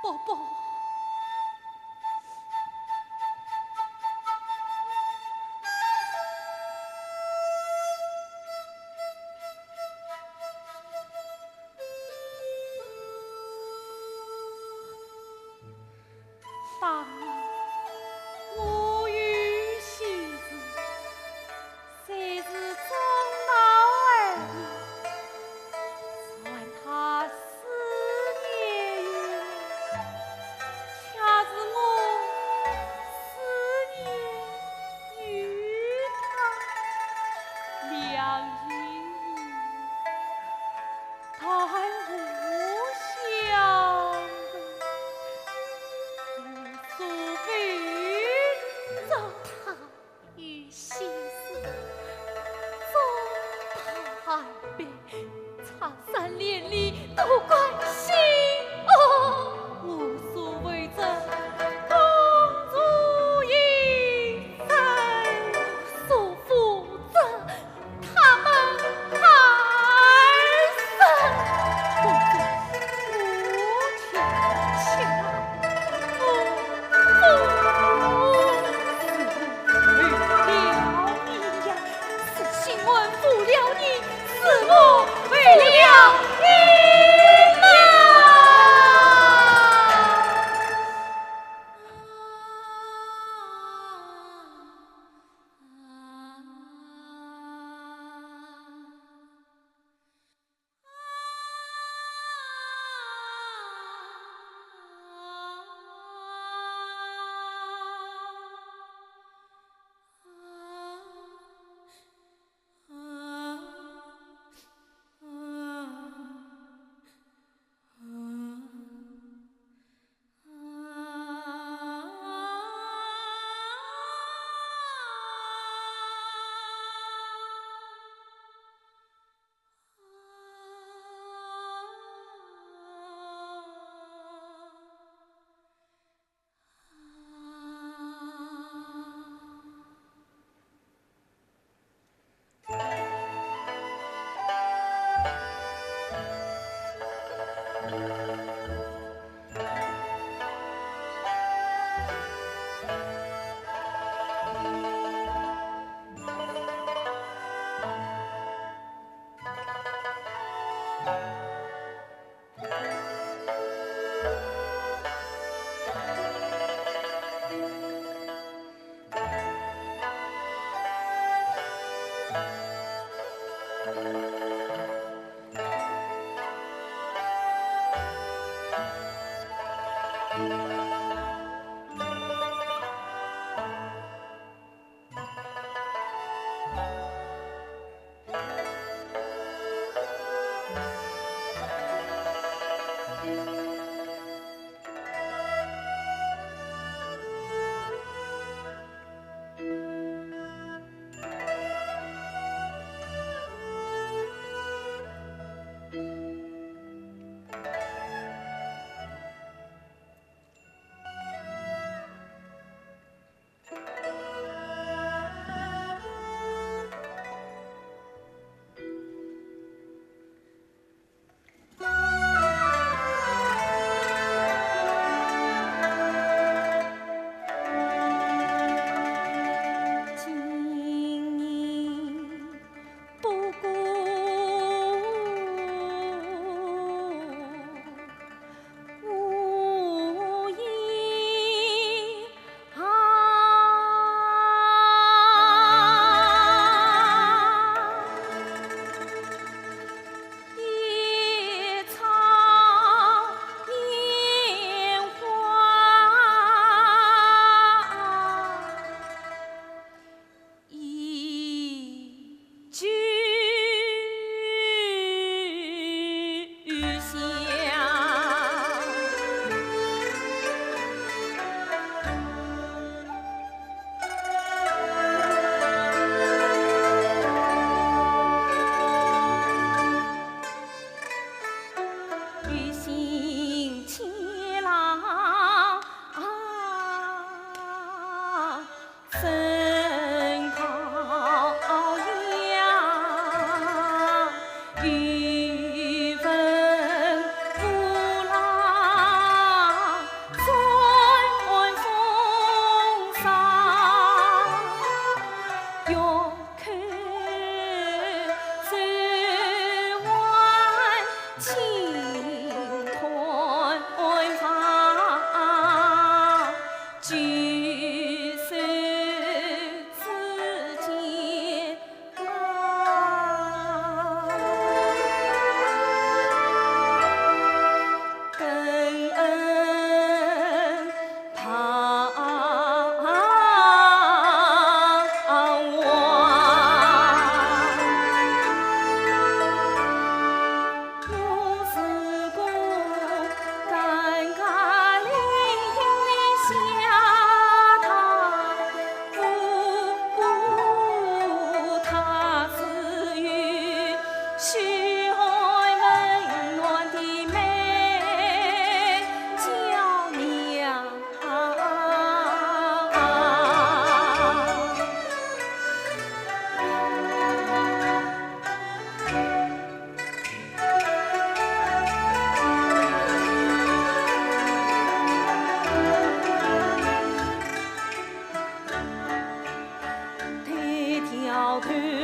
不，不，不。 当年我与日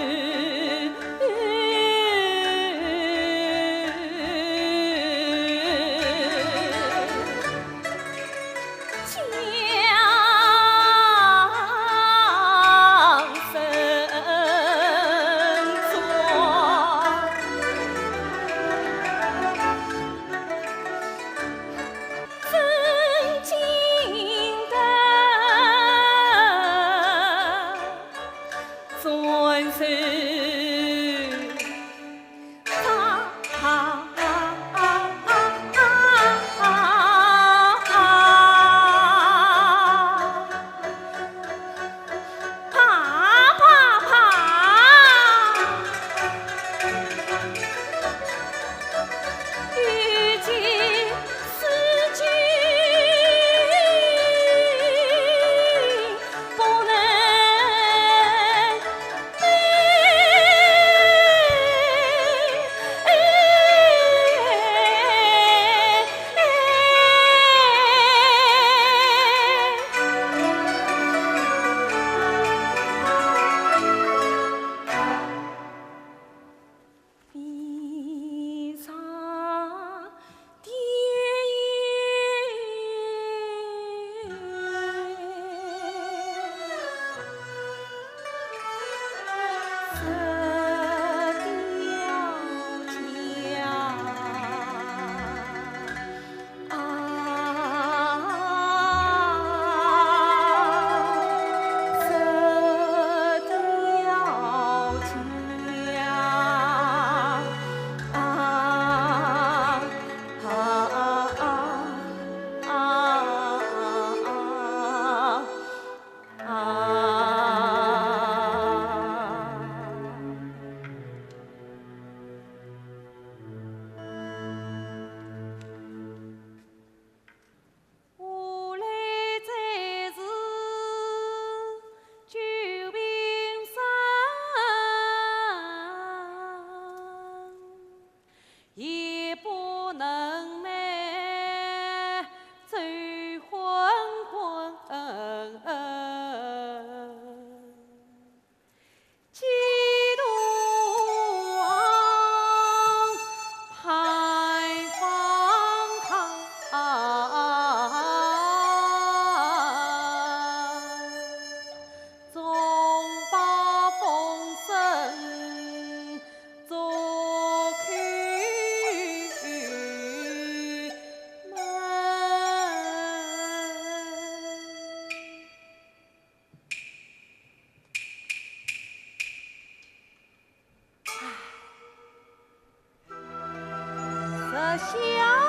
下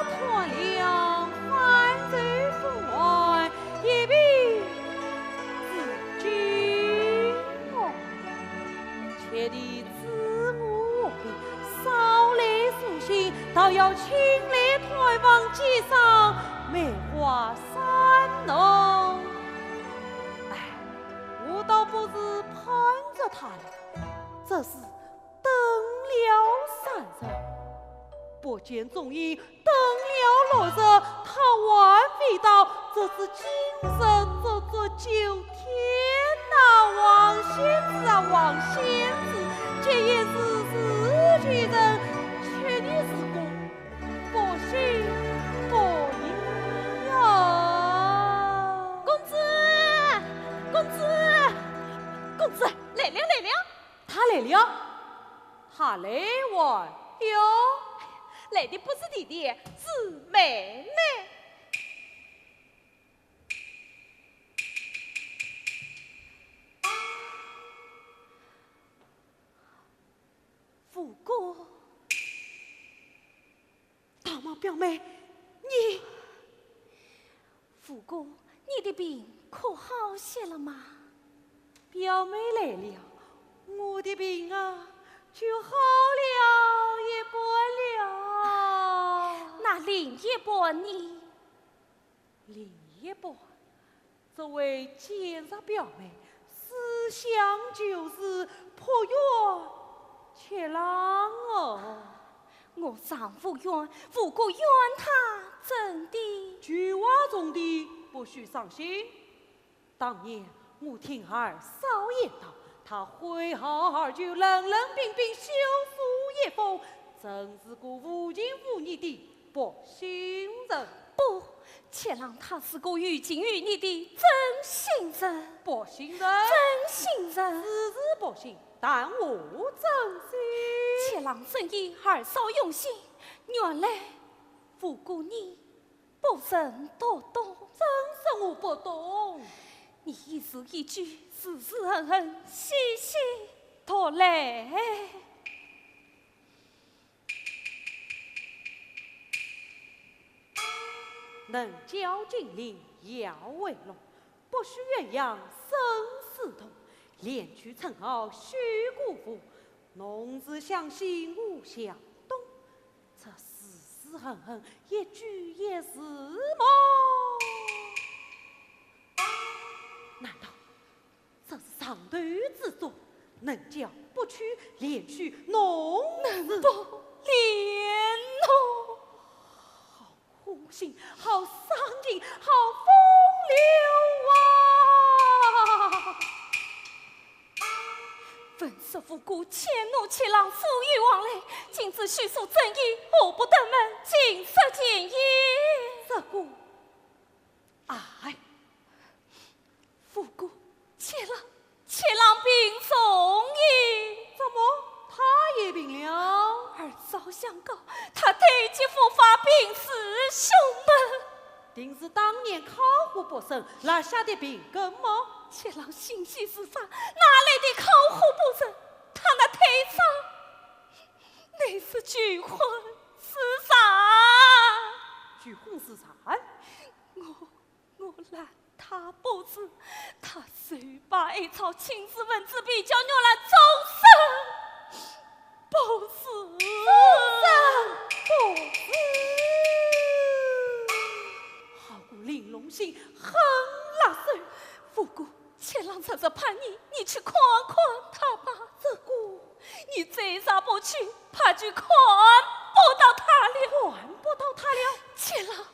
断粮，饭愁风寒，一病自惊哦。且弟知我病，少来书信，倒要亲来探望几声，梅花三弄。哎，我倒不是盼着他了，只是 等了三日，不见踪影，等了六日，他还未到，只知今日足足九天呐，王仙子啊，王仙子，今夜是事求人，求你如果不信不疑呀。公子，公子，公子，来了，来了。 他来了，他来还了。来的不是弟弟，是妹妹。五哥。 大妈，表妹，你……五哥，你的病可好些了吗？表妹来了，我的病啊，就好了一半了。那另一半呢？另一半， 只为见着表妹，思想旧事，仆院却冷哦。我丈夫冤，五哥怨他，怎的？旧话重提，不许伤心。当年我听二嫂言道，他挥毫而就，冷冷冰冰，袖舞也风，真是个无情无义的薄星人。不，且让他是个有情有义的真心人。薄星人？真心人。是是薄星，谈何真心？且让朕以二嫂用心，原来不过你 不曾读懂。真是我不懂。你一字一句，字字横横，细细读来。能教金陵要为龙，不许鸳鸯生死痛。怜取春毫须过户，弄字相惜无相懂。 这字字横横，一句一字么？难道这是上头之作，能教不取，怜取弄字？能不怜弄？好伤心，好伤心，好风流啊！ 闻说五姑欠奴七郎，负隅往来，今日须诉正义，何不登门，尽说前因。这个……哎，五姑，七郎，七郎病重矣。怎么，他也病了？二嫂相告，他腿疾复发，病势凶猛。 定是当年烤火不慎落下的病根么？七郎心细如发，哪来的烤火不慎？他那腿伤，乃是拒婚自杀。拒婚自杀？我，我拦他不住，他手把艾草，亲自问仔壁，叫玉兰终身 不是。终身不是。好个玲珑心，狠辣手。五姑，七郎实实怕你，你去看看他吧。这个……你再啥不去，怕就看不到他了。看不到他了？七郎，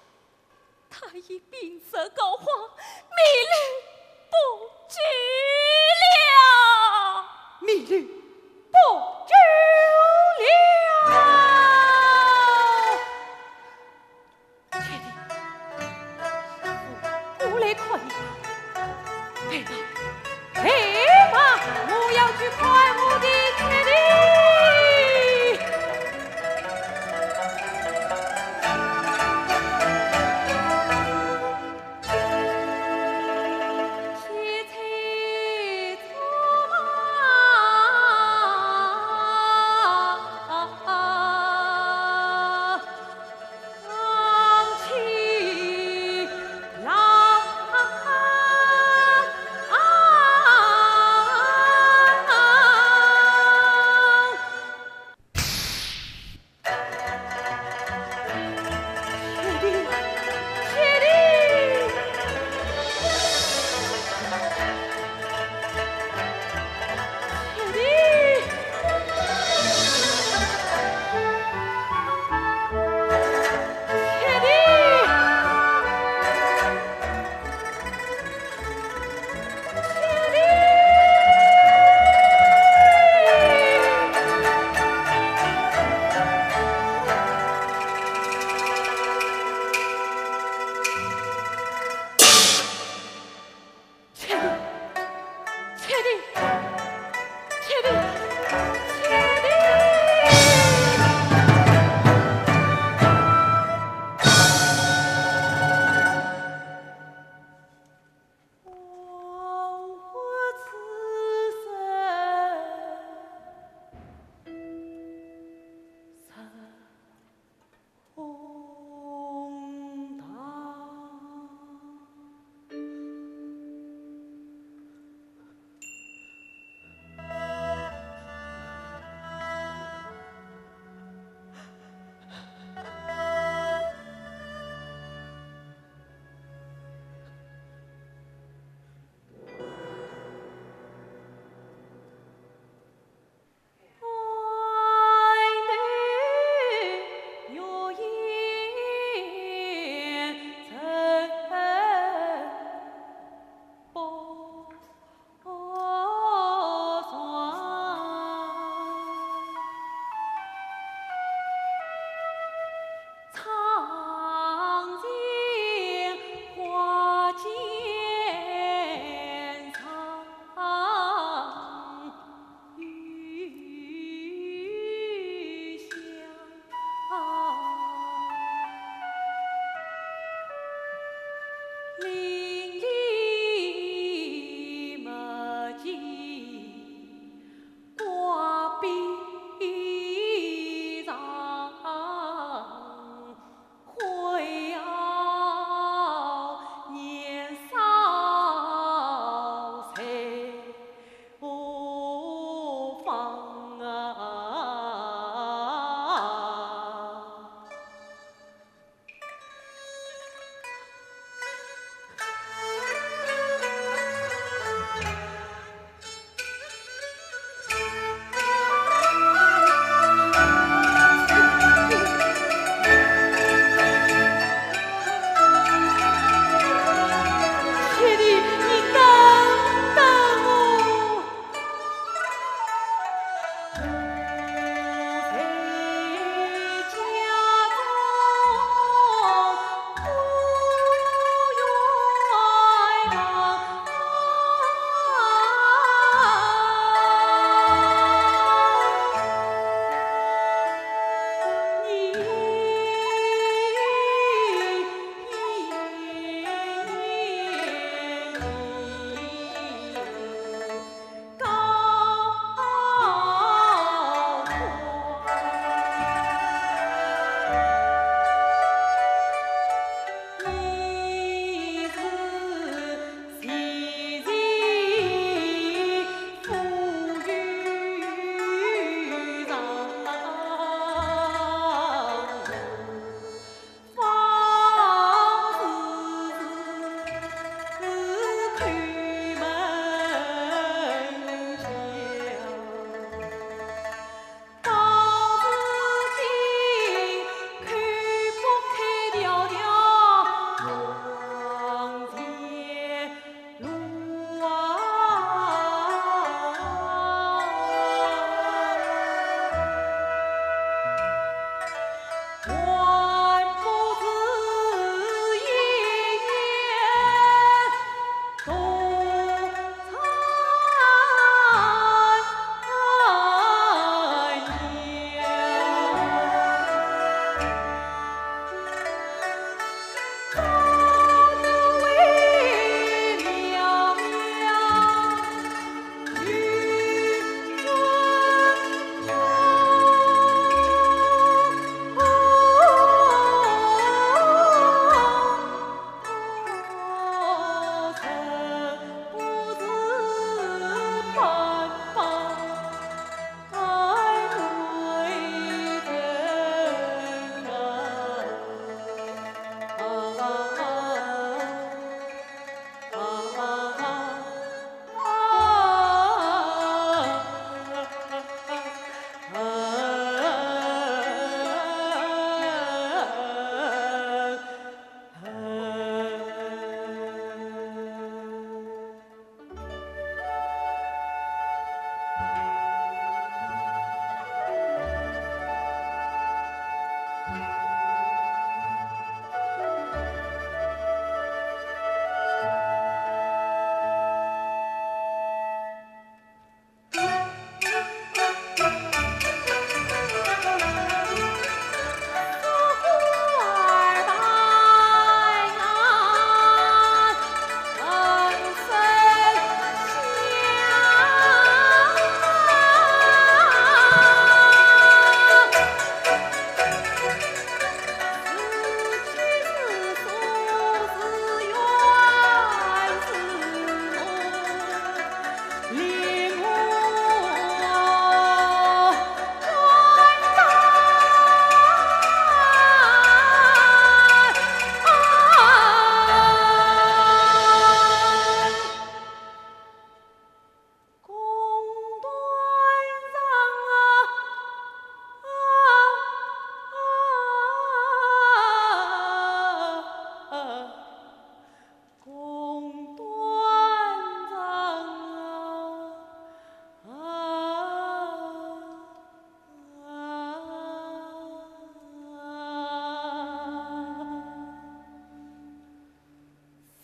他已病入膏肓，命里不久了。命里不久了。爹爹，我来看你。哎呀， 哎妈，我要去看我的爹爹。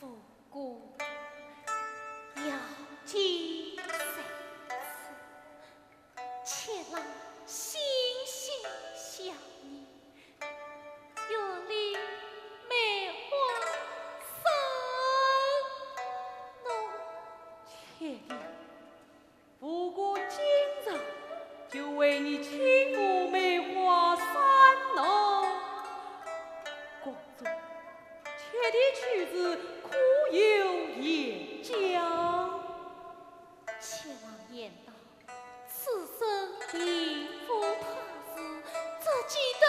武官，要紧在此，且让星星相依，月里梅花送侬。且听， 武官今日就为你轻舞梅花送侬。公主，妾的去时可有言讲？妾郎言道，此生并无他事，只记得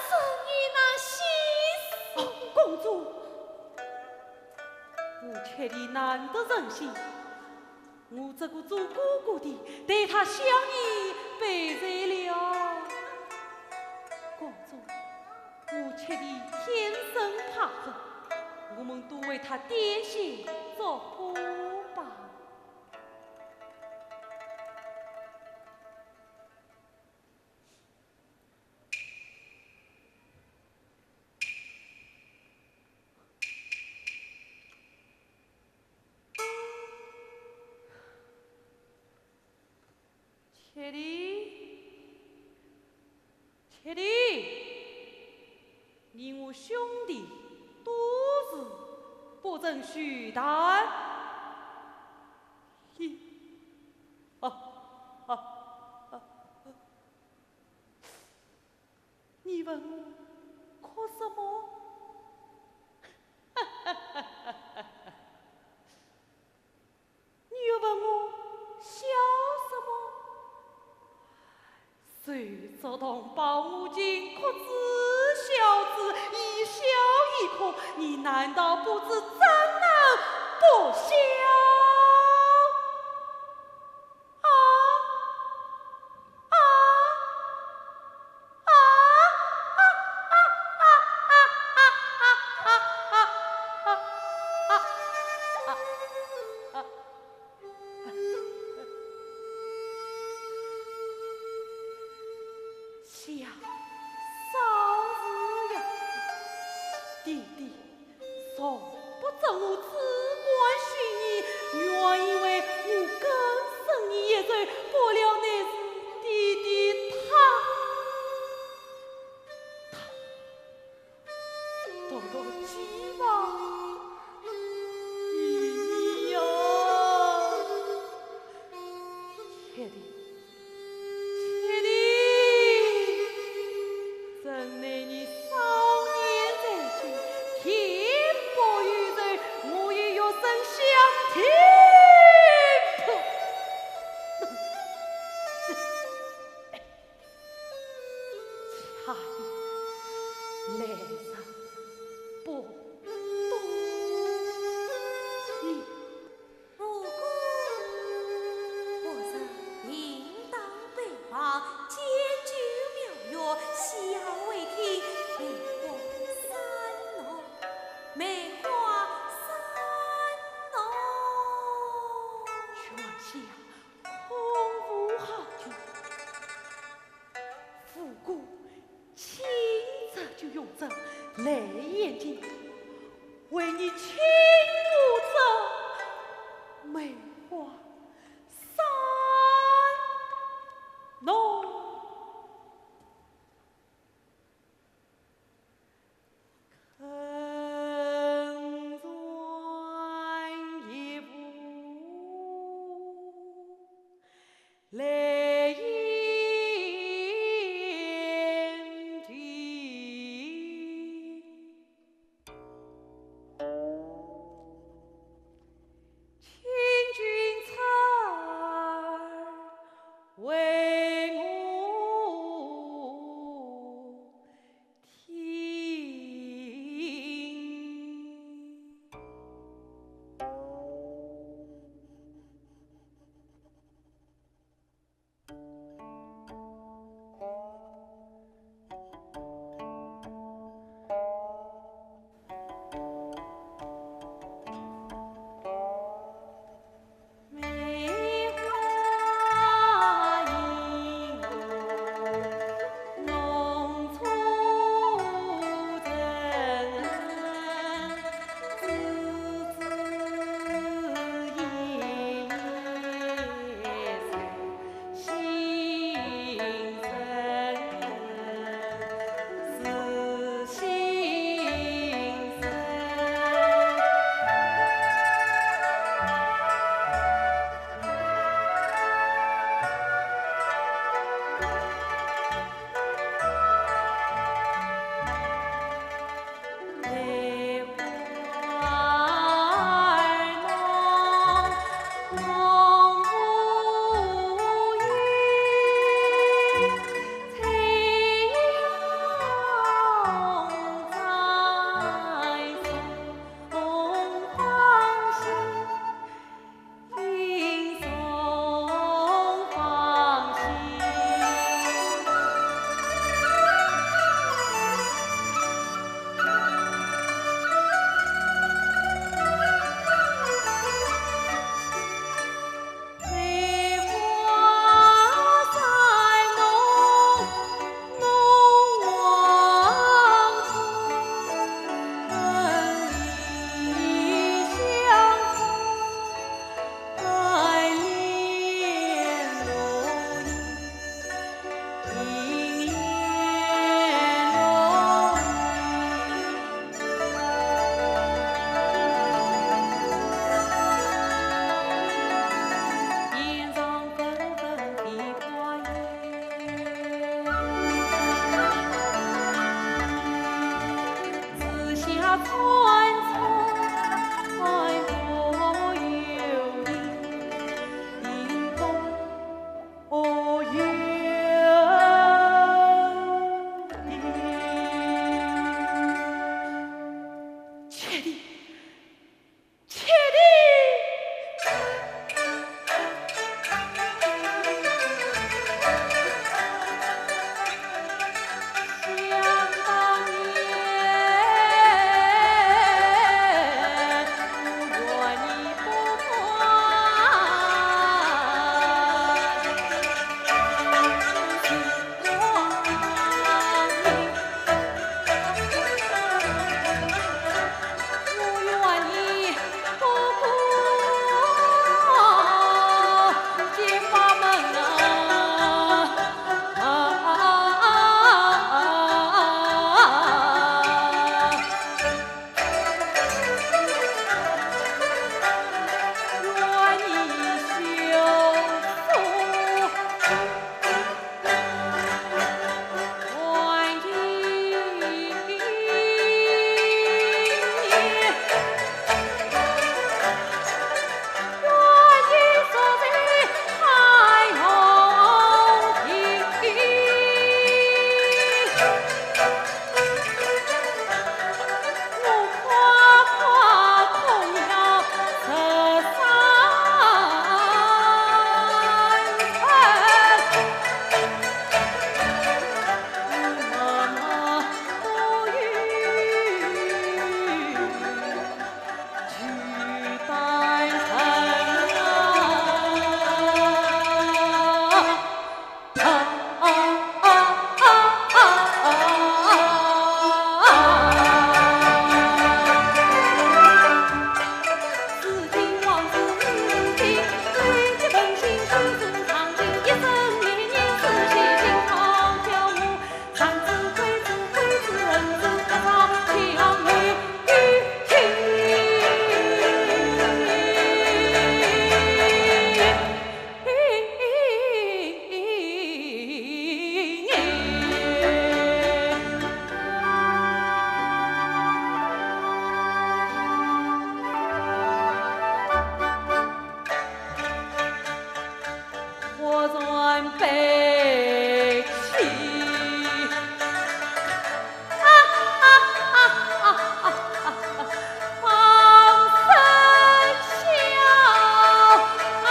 送你那西施。哦，公主，我妾的难得人心， 我这个做哥哥的对她相依背叛了。公主，我妾的天生怕冷，我们都为她点些烛火吧。 妾的，妾的，你我兄弟多事，不曾叙谈。嘿，啊，啊，啊，啊。 你问我哭什么？你又问我笑什么？谁知道包我今哭之小子，一笑一哭，你难道不知怎能不笑？啊？ 啊，啊，啊，啊，啊。想嫂子呀，弟弟 从不知我只关心你，原以为我更胜你一筹，不料乃是弟弟他，他独独寄望于你呀。 爹爹，爹爹，真奈你少年才俊，天不由人，我也有生相挺。恰言来日不多言。 武官，我日应当备房，建筑庙宇，喜迎会厅，梅花三弄，梅花三弄。泉下空无好酒， 武官今朝就用这泪眼睛，为你轻舞这梅花三弄。悲戚。啊啊啊啊啊啊！放声笑啊！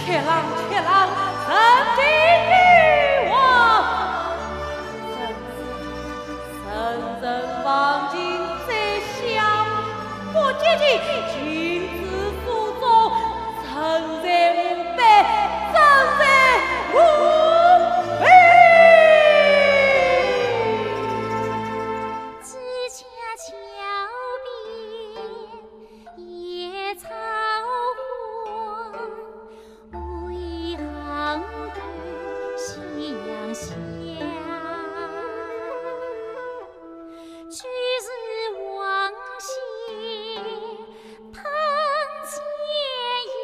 且浪，且浪，人尽于我。人之，人之忘形，在相不及。君子所中，人在吾辈，人在吾辈。 芰桥桥边野草花，回塘头夕阳斜。旧时往昔探前言，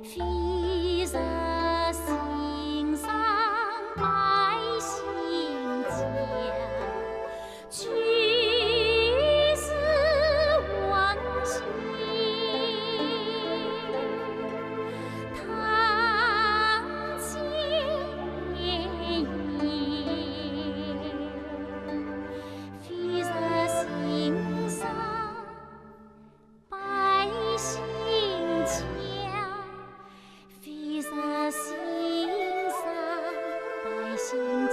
飞入寻常百姓家。 旧时往昔，探前言，飞入寻常百姓家。 飞入寻常百姓